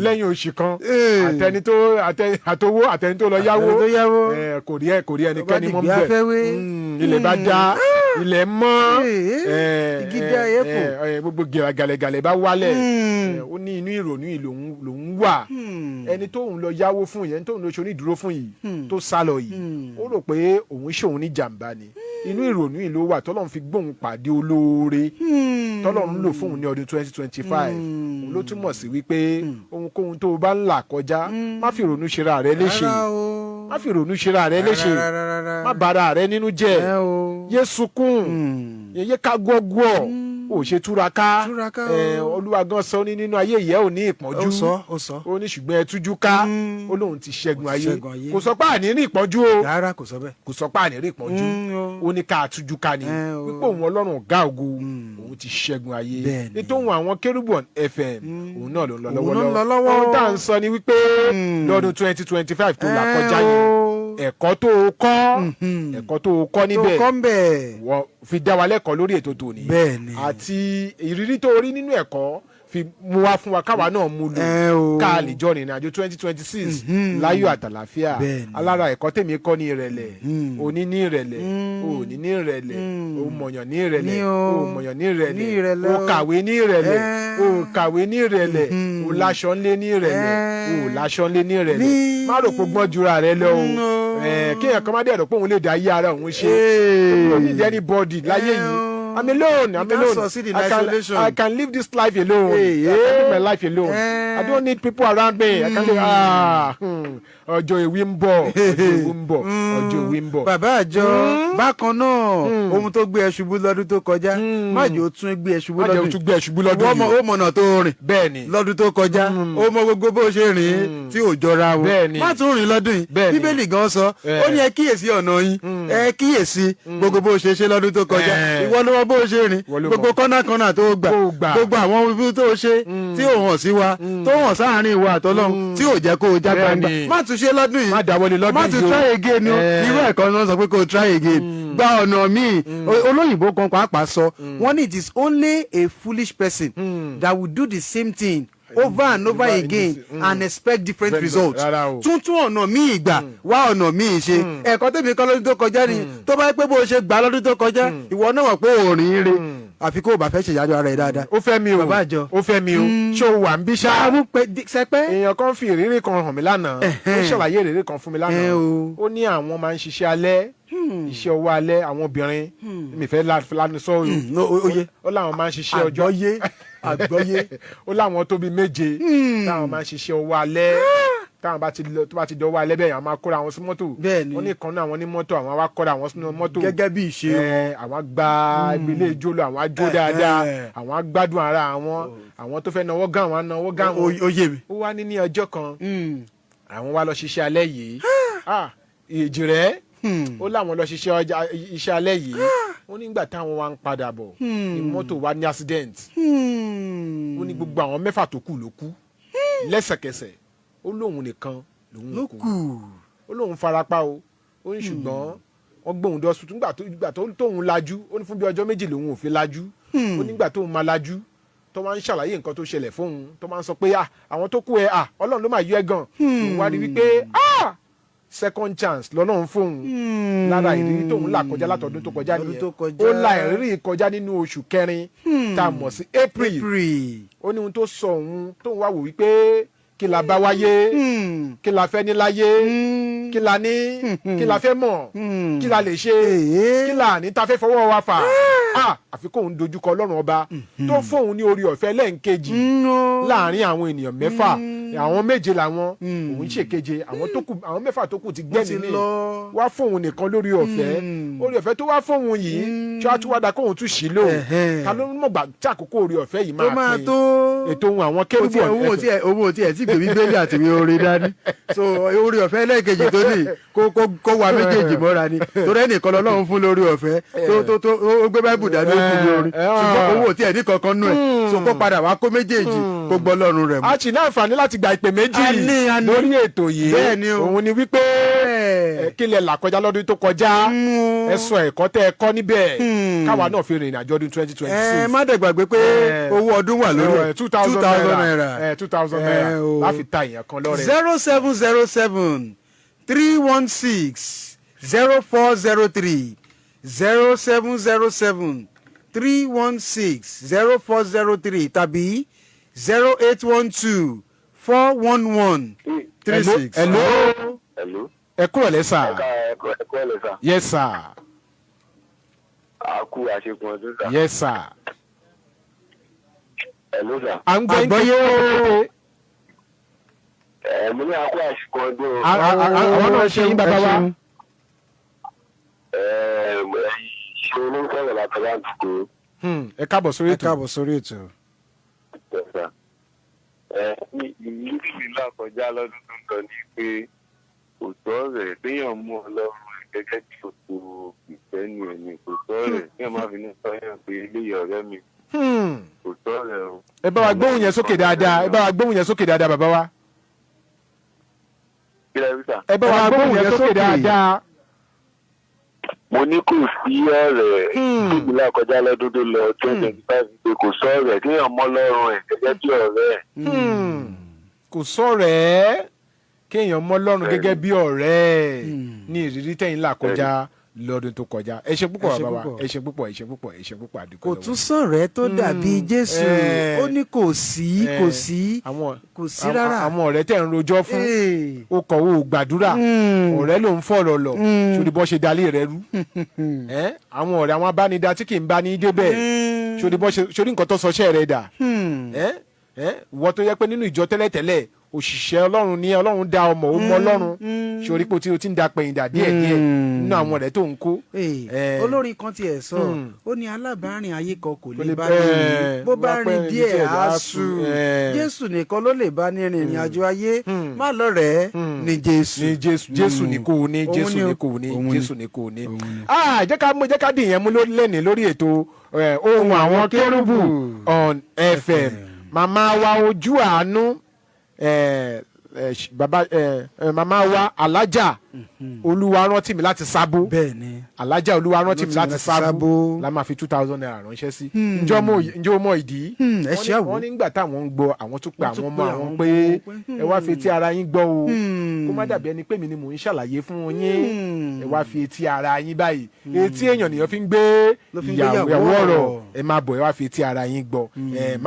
lẹ́yìn oṣù kan, Hey. àtẹni tó àtowó, àtẹni tó lọ yáwó, Àtẹni tó yáwó. ẹ, kò rí ẹnikẹ́ni mọ́ dìgbì bẹ́ẹ̀. afẹ́wé. Ilẹ̀ bá dá, ilẹ̀ mọ́. Hey. Ẹ, Igi ẹ, dé ayé kù. ẹ, ẹ, gbogbo gẹ̀rẹ́gẹ̀rẹ́ bá wálẹ̀. Ẹ, ó ní inú ìrònú yìí lòun wà. Ẹni tóun lọ yáwó fún yẹn, tóun lọ ṣe onídùúró fún yìí, tó sá lọ yìí, ó rò pé òun ṣòun ní jàǹbá ni. Inú ìrònú yìí ló wà tọ́lọ́run fi gbóhùn pàdé olóore tọ́lọ́run lò fóun ní ọdún 2025. Òun ló túmọ̀ sí wípé ohunkóhun tó o bá ń là kọjá, má fi ìrònú ṣera rẹ léṣe. Rárá o. Má fi ìrònú ṣera rẹ léṣe. Rárá, rárá. Má bara rẹ nínú jẹ́. Ẹ o. Yé sunkún, yé ká gbọ́gbọ́, ò ṣe túraká. Túraká Ẹ, o. Olúwa gan sọ ní nínú ayé ìyẹ́ ò ní ìpọ́njú. Ó sọ, ó sọ. Ó ní ṣùgbọ́n ẹ tújú ká, ó lóun ti ṣẹ́gun Ó ti ayé. ṣẹ́gun ayé. Kò sọ pé àní rí ìpọ́njú o. Rárá, kò sọ bẹ́ẹ̀. Kò sọ pé àní rí ìpọ́njú. O. Ó ní ká tújú ká ni, Ẹ o. wípé òun Ọlọ́run ọ̀gá ògo, òun ti ṣẹ́gun ayé. Bẹ́ẹ̀ni. Nítorí àwọn Kérúbù on FM, òun náà ló ń lọ Òun ló ń lọ lọ́wọ́lọ́wọ́. lọ́wọ́. Ohun tá à ń sọ ni wípé lọ́dún 2025 tó là kọjá Ẹ yìí, o. ẹ̀kọ́ tó o kọ́, ẹ̀kọ́ tó o kọ́ Tó níbẹ̀, kọ́ ń bẹ̀. wọ́n fi dá wa lẹ́kọ̀ọ́ lórí ètò tòní, Bẹ́ẹ̀ni. àti ìrírí tó rí nínú ẹ̀kọ́, fi mú wá fún wa, káwa náà mú lò, Ẹ o. ká lè jọ rìnrìn àjò 2026 láyọ̀ àtàlàfíà. Bẹ́ẹ̀ni. Alára ẹ̀kọ́ tèmi kọ́ ní ìrẹ̀lẹ̀. Òní ní ìrẹ̀lẹ̀, òní ní ìrẹ̀lẹ̀, òmọ̀yàn ní ìrẹ̀lẹ̀, Ní o. òmọ̀yàn ní ìrẹ̀lẹ̀, Ní ìrẹ̀lẹ̀ o o. kàwé ní ìrẹ̀lẹ̀, Ẹ. o kàwé ní ìrẹ̀lẹ̀, o láṣọ ńlé ní ìrẹ̀lẹ̀, Ẹ. o láṣọ ńlé ní ìrẹ̀lẹ̀. Má rò pé gbọ́n jura rẹ lọ o. Ẹ, kéèyàn kan má dẹ̀ rò pé òun lè dá ayé ara òun ṣe. Ee. I don't need anybody láyé Eh, yìí. o. I'm alone. I'm You can't alone. succeed in I can, isolation. I can live this life alone. Hey, I can live my eh. life alone. Eh. I don't need people around me. I can live. Ah, ọjọ́ ìwí ń bọ̀. Ọjọ́ ìwí ń bọ̀. Ọjọ́ ìwí ń bọ̀. Bàbá àjọ, bákan náà, ohun tó gbé ẹ ṣubú lọ́dún tó kọjá, má jẹ́ ó tún gbé ẹ ṣubú Má jẹ́ ó lọ́dún. tún gbé ẹ ṣubú lọ́dún Wọ́n mọ yìí. ó mọ̀nà tó rìn Bẹ́ẹ̀ni. lọ́dún tó kọjá, ó mọ gbogbo bó ṣe rìn tí ò jọra wọn. Bẹ́ẹ̀ni. Má tún rìn lọ́dún yìí. Bẹ́ẹ̀ni. Bíbélì gan sọ, Eh. ó ní ẹ kíyèsí ọ̀nà yín, ẹ kíyèsí gbogbo bó ṣe ṣe lọ́dún tó kọjá. Eh. Ìwọ ló mọ bó ṣe rìn, Ìwọ ló mọ̀. gbogbo kọ́nàkọ́nà tó gbà, Tó gbà. gbogbo àwọn ibi tó ṣe tí ò hàn sí wa, tó hàn sáàárín ìwà àtọlọ́run, tí ò jẹ́ kó o já gbangba. Bẹ́ẹ̀ni. Má tún ṣe lọ́dún yìí. Má dáwọ́lé lọ́dún Má tún yìí o. try again o. Eh. Irú ẹ̀kọ́ náà sọ pé kó o try again, gba ọ̀nà míì. Olóyìnbó kan pàápàá sọ, wọ́n ní it is only a foolish person that will do the same thing over and over again and expect different Very good. results. Rárá o. Tuntun ọ̀nà míì gbà, wá ọ̀nà míì ṣe. Ẹ̀kọ́ tèmi kọ́ lọ́dún tó kọjá ni, tó bá yẹ pé bó o ṣe gbà lọ́dún tó kọjá, ìwọ náà mọ̀ pé òòrìn ire, àfi kó o bá fẹ́ ṣèyájọ́ ara ẹ̀ dáadáa. Ó fẹ́ mi o. Bàbá àjọ. Ó fẹ́ mi o. Ṣé o wà ń bí ṣá? Àwọn pẹ sẹpẹ́. Èèyàn kan fi ìrírí kan hàn mí lánàá. Ó ṣàlàyé ìrírí kan fún mi lánàá. Ẹ o. Ó ní àwọn máa ń ṣiṣẹ́ alẹ́, iṣẹ́ ọwọ́ alẹ́, àwọn obìnrin. Mi fẹ́ lanu sọ o. No, ó yé. Ó láwọn máa ń ṣiṣẹ́ ọjọ́ Àgbọ́yé, àgbọ́yé. Ó láwọn tó bíi méje táwọn máa ń ṣiṣẹ́ ọwọ́ alẹ́, táwọn bá ti lọ, tó bá ti dọwọ́ alẹ́ bẹ́ẹ̀, àwọn máa kóra àwọn sí mọ́tò. Bẹ́ẹ̀ni. Wọ́n ní ìkan náà, àwọn ní mọ́tò, àwọn wá kóra àwọn sínú mọ́tò. Gẹ́gẹ́ bí ìṣe wọn. Ẹ, àwọn gba ibi ilé ijó lọ, àwọn á jó dáadáa, àwọn á gbádùn ara àwọn, àwọn tó fẹ́ náwó gán, àwọn á náwó gán wọn. Ó yé mi. Ó wá ní ọjọ́ kan, àwọn wá lọ ṣiṣẹ́ alẹ́ yìí. Ah, èjì rẹ̀, ó láwọn lọ ṣiṣẹ́ iṣẹ́ alẹ́ yìí. Ó nígbà táwọn wá ń padà bọ̀ ní mọ́tò wá ní accident. Ó ní gbogbo àwọn mẹ́fà tó kù ló kú lẹ́sẹ̀kẹsẹ̀. Ó lóun nìkan lòun Ló kú. kù. Ó lóun farapa o. Ó ní ṣùgbọ́n wọ́n gbóhùn dọ́sùn nígbà tó nígbà tó tóun lajú. Ó ní fún bí ọjọ́ 2 lòun ò fi lajú. Ó nígbà tóun máa lajú, tó máa ń ṣàlàyé nǹkan tó ṣẹlẹ̀ fóun, tó máa ń sọ pé, "Ah, àwọn tó kú ẹ, ah, Ọlọ́run ló máa yọ ẹ gan." Òun wá rí wípé, ah, second chance lọ́lọ́run fóun lára ìrírí tóun là kọjá látọdún tó kọjá Ọdún nìyẹn. tó kọjá. Ó la ìrírí kọjá nínú oṣù kẹrin tá a mọ̀ sí April. April. Ó ní ohun tó sọ òun tóun wá wò wípé kí la bá wáyé, kí la fẹ́ ní láyé, kí la ní, kí la fẹ́ mọ̀, kí la lè ṣe, kí la ní ta fẹ́ fọwọ́ wa fà á, àfi kóun dojúkọ Ọlọ́run ọba tó fóun ní orí ọ̀fẹ́ lẹ́ǹkejì láàrin àwọn ènìyàn mẹ́fà. Àwọn méje làwọn, òun ṣèkeje. Àwọn tó kù, àwọn mẹ́fà tó kù ti Wọ́n ti gbẹ́mìí mì. lọ. Wá fóun nìkan lórí ọ̀fẹ́. Orí ọ̀fẹ́ tó wá fóun yìí, tí wàá tún wá da kóun tún ṣì lò. Ta ló mọ̀gbà tí àkókò orí ọ̀fẹ́ yìí Tó máa máa pín tó. Ètò ohun àwọn kérúbù Owó tí ẹ owó tí ẹ tí gbé Bíbélì àti ìwé orin dání, so orí ọ̀fẹ́ ẹlẹ́ẹ̀kejì tó ní kó wa méjèèjì mọ́ra ni, torí ẹnìkan lọ́lọ́run fún lórí ọ̀fẹ́ tó ó gbé Báíbù dání, ó fún ní orin, ṣùgbọ́n owó tí ẹ ní kankan nú ẹ̀, so kó padà wá kó méjèèjì, kó gbọ́ lọ́rùn rẹ̀ mú. A sì ní àǹfààní láti gba ìpè méjì A ní, a ní. lórí ètò yìí. Bẹ́ẹ̀ ni o. Òun ni wípé ẹ, kí lẹ là kọjá lọ́dún tó kọjá? Ẹ sọ ẹ̀kọ́ tẹ́ ẹ kọ́ níbẹ̀, káwa náà fi rìnrìn àjò ọdún 2026. Ẹ má dẹ̀ gbàgbé pé owó ọdún wà lórí ẹ̀, 2,000 naira, 2,000 naira o. láfi ta èèyàn kan lọ́rẹ. 07073160403, 07073160403, tàbí 081241136. Hello. Hello. Ẹ kúrò lẹ́sà. Ẹ̀ka ẹ̀kọ́ ẹ̀kọ́ ẹ̀lẹ́ sà. Yes sir. A kú àṣekùn ọdún sà. Yes sir. Hello sà. À ń gbọ́ yín. Àgbọ́yé o. Ẹ mo ní akó àsìkò ọdún o. Àwọn náà ṣe yín, bàbá wa. Ẹ ṣe olóńsọ̀rọ̀ látàlántìkò. Ẹ káàbọ̀ sórí Ẹ ètò. káàbọ̀ sórí ètò. Ẹ ní ìrírí mi là kọjá lọ́dún tó ń lọ ni pé kò tọ́ rẹ̀ téèyàn mú Ọlọ́run ẹ̀ gẹ́gẹ́ bí òkú ìfẹ́ni ẹ̀ ní kò tọ́ rẹ̀ téèyàn má fi ní sọ́yàn pé eléyìí ọ̀rẹ́ mi, kò tọ́ rẹ̀ o. Ẹ bá wa gbóhùn yẹn sókè dáadáa, ẹ bá wa gbóhùn yẹn sókè dáadáa, bàbá wa. Kí lẹ rí sà? Ẹ bá wa gbóhùn yẹn sókè dáadáa. Mo ní kò sí ọ̀rẹ́ tóbi là kọjá lọ́dún tó lọ, 2025, pé kò sọ̀rẹ́ kéèyàn mọ́ Ọlọ́run ẹ̀ gẹ́gẹ́ bí ọ̀rẹ́ ẹ̀. Kò sọ̀rẹ́ kéèyàn mọ́ Ọlọ́run gẹ́gẹ́ bí ọ̀rẹ́ ní ìrírí tẹ̀yìn là kọjá lọ́dún tó kọjá. Ẹ ṣe púpọ̀, Ẹ ṣé bàbá wa. púpọ̀. Ẹ ṣe púpọ̀, ẹ ṣe púpọ̀, ẹ ṣe púpọ̀, àdúgbò. Kò tún sọ̀rẹ́ tó dàbí Jésù. Ó ní kò sí, kò sí, kò sí rárá. Àwọn ọ̀rẹ́ tẹ̀ ń rojọ́ fún, ó kọ̀ ó gbàdúrà, ọ̀rẹ́ ló ń fọ̀rọ̀ lọ sórí bọ́ ṣe dalé rẹ rú. Ẹ́, àwọn ọ̀rẹ́, àwọn abánidá tí kì í bá ní débẹ̀, sórí bọ́ ṣe sórí nǹkan tó sọṣẹ́ rẹ dà. Ẹ́ ẹ́, ìwọ tó yẹ pé nínú ìjọ tẹ́lẹ̀tẹ́lẹ̀, òṣìṣẹ́ Ọlọ́run ní, Ọlọ́run dá ọmọ, ó mọ Ọlọ́run, sórí pé o ti ń da pẹ̀yìndà díẹ̀díẹ̀ nínú àwọn ọ̀rẹ́ tó ń kó. Olórin kan tiẹ̀ sọ, ó ní alábàárìn ayé kan kò lè bá ní rìn, bó bá rìn díẹ̀ á sú, Jésù nìkan ló lè bá ní rìnrìn àjò ayé. Má lọ́rẹ̀ẹ́ ní Jésù. Ní Jésù, Jésù ní kò ní. Òun Jésù ni o. ní kò ní. Òun ni. Jésù ní kò ní. Ah, jẹ́ ká dìyẹn mú lẹ́nìí lórí ètò Ohùn Àwọn Kérúbù on FM. Màmá wa ojú àánú, bàbá, màmá wa Alájà Olúwa rántí mi láti Sábó. Bẹ́ẹ̀ni. Alájà Olúwa rántí mi láti Sábó Sábó. la máa fi ₦2,000 ránṣẹ́ sí. Ǹjẹ́ o mọ ìdí? Ẹ ṣe àwò. Wọ́n nígbà táwọn ń gbọ́, àwọn tún pe Wọ́n tún àwọn ọmọ pe àwọn àwọn pé ọmọ pé, ẹ wá fi etí ara yín gbọ́ o, kó má dàbí ẹni pé mi ni mò ń ṣàlàyé fún yín. Ẹ wá fi etí ara yín báyìí, etí èèyàn nìyẹn fi ń gbé Ló fi ń gbé ìyàwó ìyàwó ọ̀rọ̀. ọ̀rọ̀. Ẹ máa bọ̀, ẹ wá fi etí ara yín gbọ́. Ẹ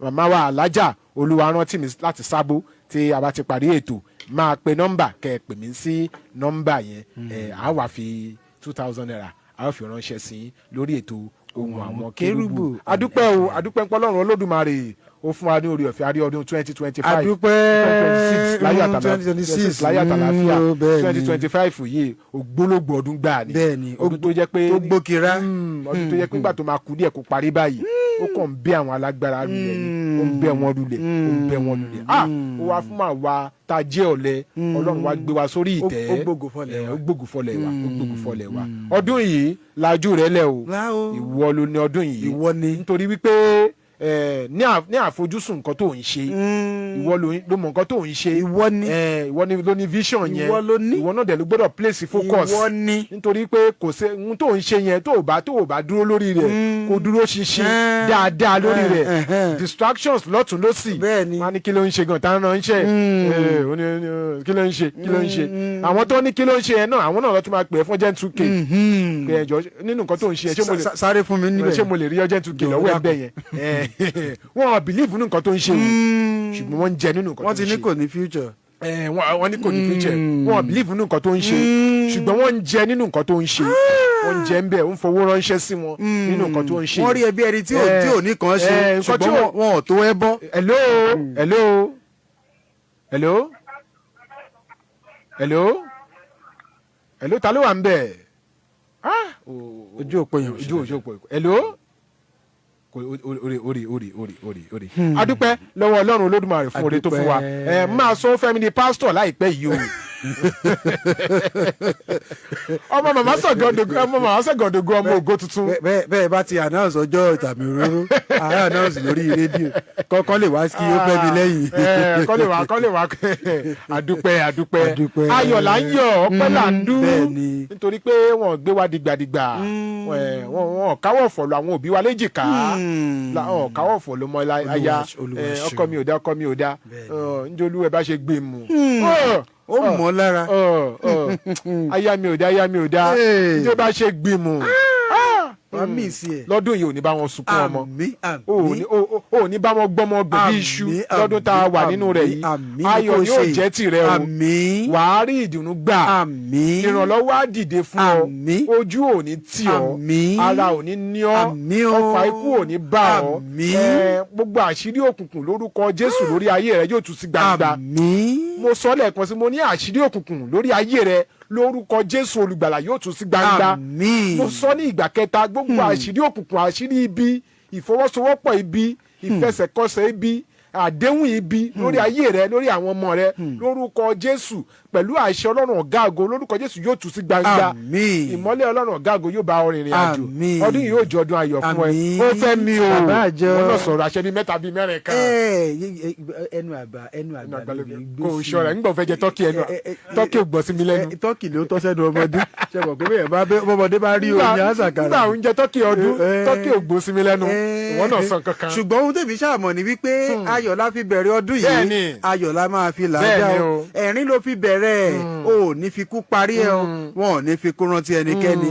màmá wa Alájà Olúwa rántí mi láti Sábó, tí a bá ti parí ètò, máa pe nọ́mbà kẹ́ ẹ pè mí sí nọ́mbà yẹn. Ẹ á wá fi ₦2,000, a ó fi ránṣẹ́ sí yín lórí ètò Ohùn Àwọn Kérúbù. Adúpẹ́ o, adúpẹ́ ń pọ́lọ́run Olódùmarè, ó fún wa ní orí ọ̀fẹ́ àrí ọdún 2025, Adúpẹ́. 2026 láyọ̀ àtàlàfíà. 2026. Láyọ̀ àtàlàfíà. Bẹ́ẹ̀ni. 2025 yìí, ògbólógbò ọdún gbáà ni. Bẹ́ẹ̀ni. Ọdún tó jẹ́ pé tó gbókira. Ọdún tó jẹ́ pé nígbà tó máa kú díẹ̀ kó parí báyìí, ó kàn ń bẹ́ àwọn alágbára lulẹ̀ ni, ó ń bẹ́ wọn lulẹ̀, ó ń bẹ́ wọn lulẹ̀. Ah, ó wá fún àwa tá a jẹ́ ọ̀lẹ, Ọlọ́run wá gbé wa sórí ìtẹ́. Ó gbógo fọlẹ̀ wa. Ó gbógo fọlẹ̀ wa, ó gbógo fọlẹ̀ wa. Ọdún yìí, lajú rẹ lẹ o. Lá o. Ìwọ ló ní ọdún yìí. Ìwọ ni. Nítorí wípé ní àfojúsùn nǹkan tó ń ṣe, ìwọ ló mọ nǹkan tó ń ṣe. Ìwọ ni. Ìwọ ni ló ní vision yẹn. Ìwọ ló ní. Ìwọ náà dẹ̀ ló gbọ́dọ̀ place focus. Ìwọ ni. Nítorí pé kò sí ohun tó ń ṣe yẹn, tó o bá dúró lórí rẹ̀, kó dúró ṣinṣin dáadáa lórí rẹ̀, distractions lọ́tún lọ́sì. Bẹ́ẹ̀ni. Wọ́n á ní kí ló ń ṣe gan tá ń ránṣẹ́. Ó ní kí ló ń ṣe, kí ló ń ṣe? Àwọn tó ní kí ló ń ṣe yẹn náà, àwọn náà ló tún máa pè é fún urgent 2K pé ẹjọ́ nínú nǹkan tó ń ṣe yẹn, ṣé mo lè Sáré fún mi níbẹ̀. ṣé mo lè rí urgent 2K lọ́wọ́ ẹ̀ bẹ́ẹ̀ yẹn? Wọ́n ò believe nínú nǹkan tó ń ṣe o, ṣùgbọ́n wọ́n ń jẹ nínú nǹkan tó Wọ́n ń ti ṣe. ní kò ní future. Wọ́n ní kò ní future. Wọ́n ò believe nínú nǹkan tó ń ṣe, ṣùgbọ́n wọ́n ń jẹ nínú nǹkan tó ń ṣe. Wọ́n ń jẹ ń bẹ̀, ń fowó ránṣẹ́ sí wọn nínú nǹkan tó ń ṣe. Wọ́n rí ẹbí ẹni tí ò ní kàn ṣe, nǹkan tí ṣùgbọ́n wọn ò tó ẹ bọ́. Hello, hello, hello, hello, hello, ta ló wà ń bẹ̀? Ah, Ojú òpó yẹn ò ṣe. Ojú òpó. Hello, kò orí orí orí orí orí orí. Adúpẹ́ lọ́wọ́ Ọlọ́run Olódùmarè fún oore tó fún wa. Adúpẹ́. Ẹ máa sọ Fẹ́mi ní pásítọ̀ láìpẹ́ yìí o. Ọmọ màmá sọ̀gọ́dọ̀gọ́, ọmọ màmá sọ̀gọ́dọ̀gọ́, ọmọ ògo tuntun. Bẹ́ẹ̀ bá ti announce ọjọ́ ìtàmì òróró, àá announce lórí rédíò kọ́kọ́ lè wá kí ó pẹ́ mi lẹ́yìn. Kọ́ lè wá, kọ́ lè wá. Adúpẹ́, adúpẹ́. Adúpẹ́. Ayọ̀ là ń yọ̀, ọpẹ́ là ń dú. Bẹ́ẹ̀ni. Nítorí pé wọ́n gbé wa dìgbàdìgbà, wọ́n káwọ́ fọ̀ lọ àwọn òbí wa léjìká, wọ́n káwọ́ fọ̀ lọ mọ aya. Olúwa ṣeun. Ọkọ mi ò dá, ọkọ mi ò dá. Njẹ́ olúwẹ̀ bá ṣe gbé mu. Ó mọ̀ ọ́ lára. Aya mi ò dá, aya mi ò dá. Hey. Njẹ́ bá ṣe gbé mu. Wàá miss ẹ̀. Lọ́dún yìí, ò ní bá wọn sunkún ọmọ. Àmín, àmín. Ò ní bá wọn gbọ́mọ gbè bí iṣu Àmín, lọ́dún tá a wà nínú rẹ̀ yìí. Àmín, Ayọ̀ kò ni yóò ṣe. jẹ́ tìrẹ o. Àmín. Wàá rí ìdùnnú gbà. Àmín. Ìrànlọ́wọ́ á dìde fún ọ. Àmín. Ojú ò ní tì ọ́. Àmín. Ara ò ní ní ọ́. Àmín o. Ọfà ikú ò ní bá ọ. Àmín. Gbogbo àṣírí òkùnkùn lórúkọ Jésù lórí ayé rẹ yóò tú sí gbangba. Àmín. Mo sọ lẹ́ẹ̀kan sí, mo ní àṣírí òkùnkùn lórí ayé rẹ lórúkọ Jésù Olùgbàlà yóò tú sí gbangba. Àmín. Mo sọ ní ìgbà kẹta, gbogbo àṣírí òkùnkùn, àṣírí ibi, ìfọwọ́sowọ́pọ̀ ibi, ìfẹsẹ̀kọsẹ̀ ibi, àdéhùn ibi lórí ayé rẹ, lórí àwọn ọmọ rẹ, lórúkọ Jésù, pẹ̀lú àṣẹ Ọlọ́run ọ̀gá ògo, lórúkọ Jésù yóò tú sí gbangba. Àmín. Ìmọ́lẹ̀ Ọlọ́run ọ̀gá ògo yóò bá ọ rìnrìn àjò. Àmín. Ọdún yìí yóò jọ ọdún ayọ̀ fún ẹ. Àmín. Ó fẹ́ mi o. Bàbá àjọ. Wọn náà sọ̀rọ̀ àṣẹ bíi mẹ́ta, bíi mẹ́rin kan. Ẹnu àgbà, ẹnu àgbà ló fi gbé Kò sí. ṣọ́ra nígbà fẹ́ jẹ tọ́kì, ẹnu tọ́kì ò gbọ́ sí mi lẹ́nu. Tọ́kì ló tọ́ sẹ́nu ọmọdé. Ṣe mọ̀ pé bẹ́ẹ̀ bá bọ́mọdé bá rí oyin àṣàkàrà. Nígbà oúnjẹ tọ́kì ọdún, tọ́kì ò gbọ́ sí mi lẹ́nu. Ìwọ náà sọ kankan. Ṣùgbọ́n ohun tèmi ṣàmọ̀ ni wípé ayọ̀ la fi bẹ̀rẹ̀ ọdún yìí. Ayọ̀ la máa fi làájá Bẹ́ẹ̀ni o. o. Ẹ̀rín ló fi bẹ̀rẹ̀ ẹ̀, o ò ní fi kú parí ẹ̀ o, wọn ò ní fi kú rántí ẹnikẹ́ni.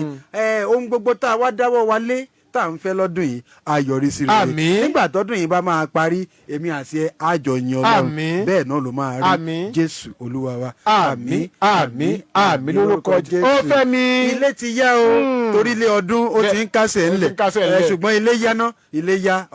Ohun gbogbo tá a wá dáwọ́ wa lé tá à ń fẹ́ lọ́dún yìí, a yọrí sí rere. Àmín. Nígbà tọ́dún yìí bá máa parí, èmi àti ẹ á jọ yin Ọlọ́run. Àmín. Bẹ́ẹ̀ náà ló máa rí. Àmín. Jésù Olúwa wa. Àmín, àmín, àmín lórúkọ Jésù. Ó fẹ́ mi. Ilé ti yá o, torí ilé ọdún ó ti ń kásẹ̀ Ó ti ńlẹ̀. ń kásẹ̀ ńlẹ̀. Ṣùgbọ́n ilé yá ná, ilé yá,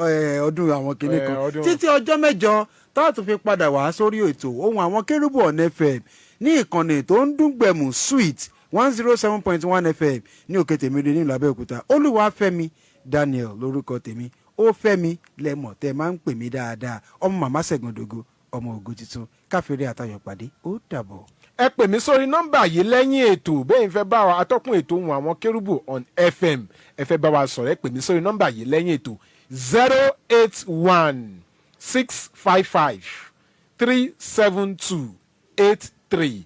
ọdún àwọn kìnnì kan. Ọdún. Títí ọjọ́ mẹ́jọ tá a tún fi padà wá sórí ètò ohun àwọn kérúbù on FM ní ìkànnì tó ń dún gbẹ̀mù, Sweet 107.1 FM ní Òkè Tèmídé nílùú Abẹ́òkúta. Olúwafẹ́mi Daniel lórúkọ tèmi. Ó fẹ́mi lẹ́mọ̀ tẹ́ máa ń pè mí dáadáa, ọmọ màmá Ṣẹ̀gàndògo, ọmọ ògo tuntun. Káfíńrẹ́ àtayọ̀ pàdé. Ó dàbọ̀. Ẹ pè mí sórí nọ́mbà yìí lẹ́yìn ètò bẹ́ẹ̀ ń fẹ́ bá wa atọ́kùn ètò ohun àwọn kérúbù on FM, ẹ fẹ́ bá wa sọ̀rọ̀, ẹ pè mí sórí nọ́mbà yìí lẹ́yìn ètò: 08165537283,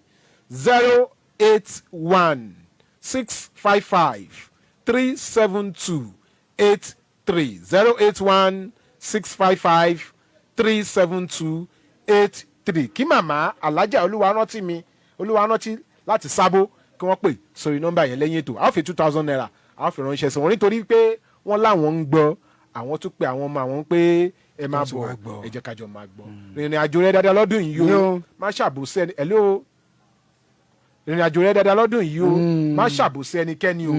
08165537283, 08165537283. Kí màmá Alájà Olúwarántí mi, Olúwarántí láti Sábó, kí wọ́n pè sórí nọ́mbà yẹn lẹ́yìn ètò. A ó fi ₦2,000, a ó fi ránṣẹ́ sí wọn nítorí pé wọ́n láwọn ń gbọ́, àwọn tún pe àwọn ọmọ àwọn pé ẹ máa Wọ́n tún bọ̀, wá gbọ́. Ẹ jẹ́ ká jọ máa gbọ́. Rìnrìn àjò rẹ dáadáa lọ́dún yìí o. Yóò. Má ṣàbòsí ẹni. Hello, rìnrìn àjò rẹ dáadáa lọ́dún yìí o. Má ṣàbòsí ẹnikẹ́ni o.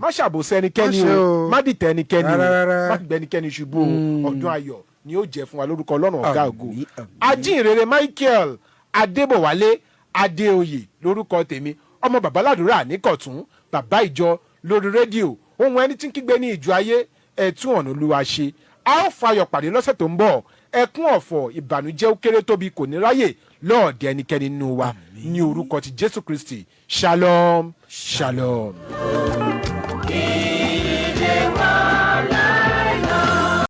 Má ṣàbòsí ẹnikẹ́ni Má ṣe o. o. Má dìtẹ̀ ẹnikẹ́ni o. Rárá, rárá. Má gbé ẹnikẹ́ni ṣubú o. Ọdún ayọ̀ ni ó jẹ́ fún wa lórúkọ Ọlọ́run ọ̀gá ògo. Àmín, àmín. Ajínrere Michael Adébọ̀wálé Adéoyè lórúkọ tèmi, ọmọ babaládùúrà níkọ̀tún, bàbá ìjọ lórí rédíò, ohun ẹni tí ń kígbe ní ìjọ ayé, ẹ̀tún ọ̀nà Olúwa ṣe. A ó fayọ̀ pàdé lọ́sẹ̀ tó ń bọ̀. Ẹkún, ọ̀fọ̀, ìbànújẹ́ ó kéré tóbi kò ní ráyè lọ́ọ̀dẹ ẹnikẹ́ni nínú wa ní orúkọ ti Jésù Kristi. Shalom, shalom.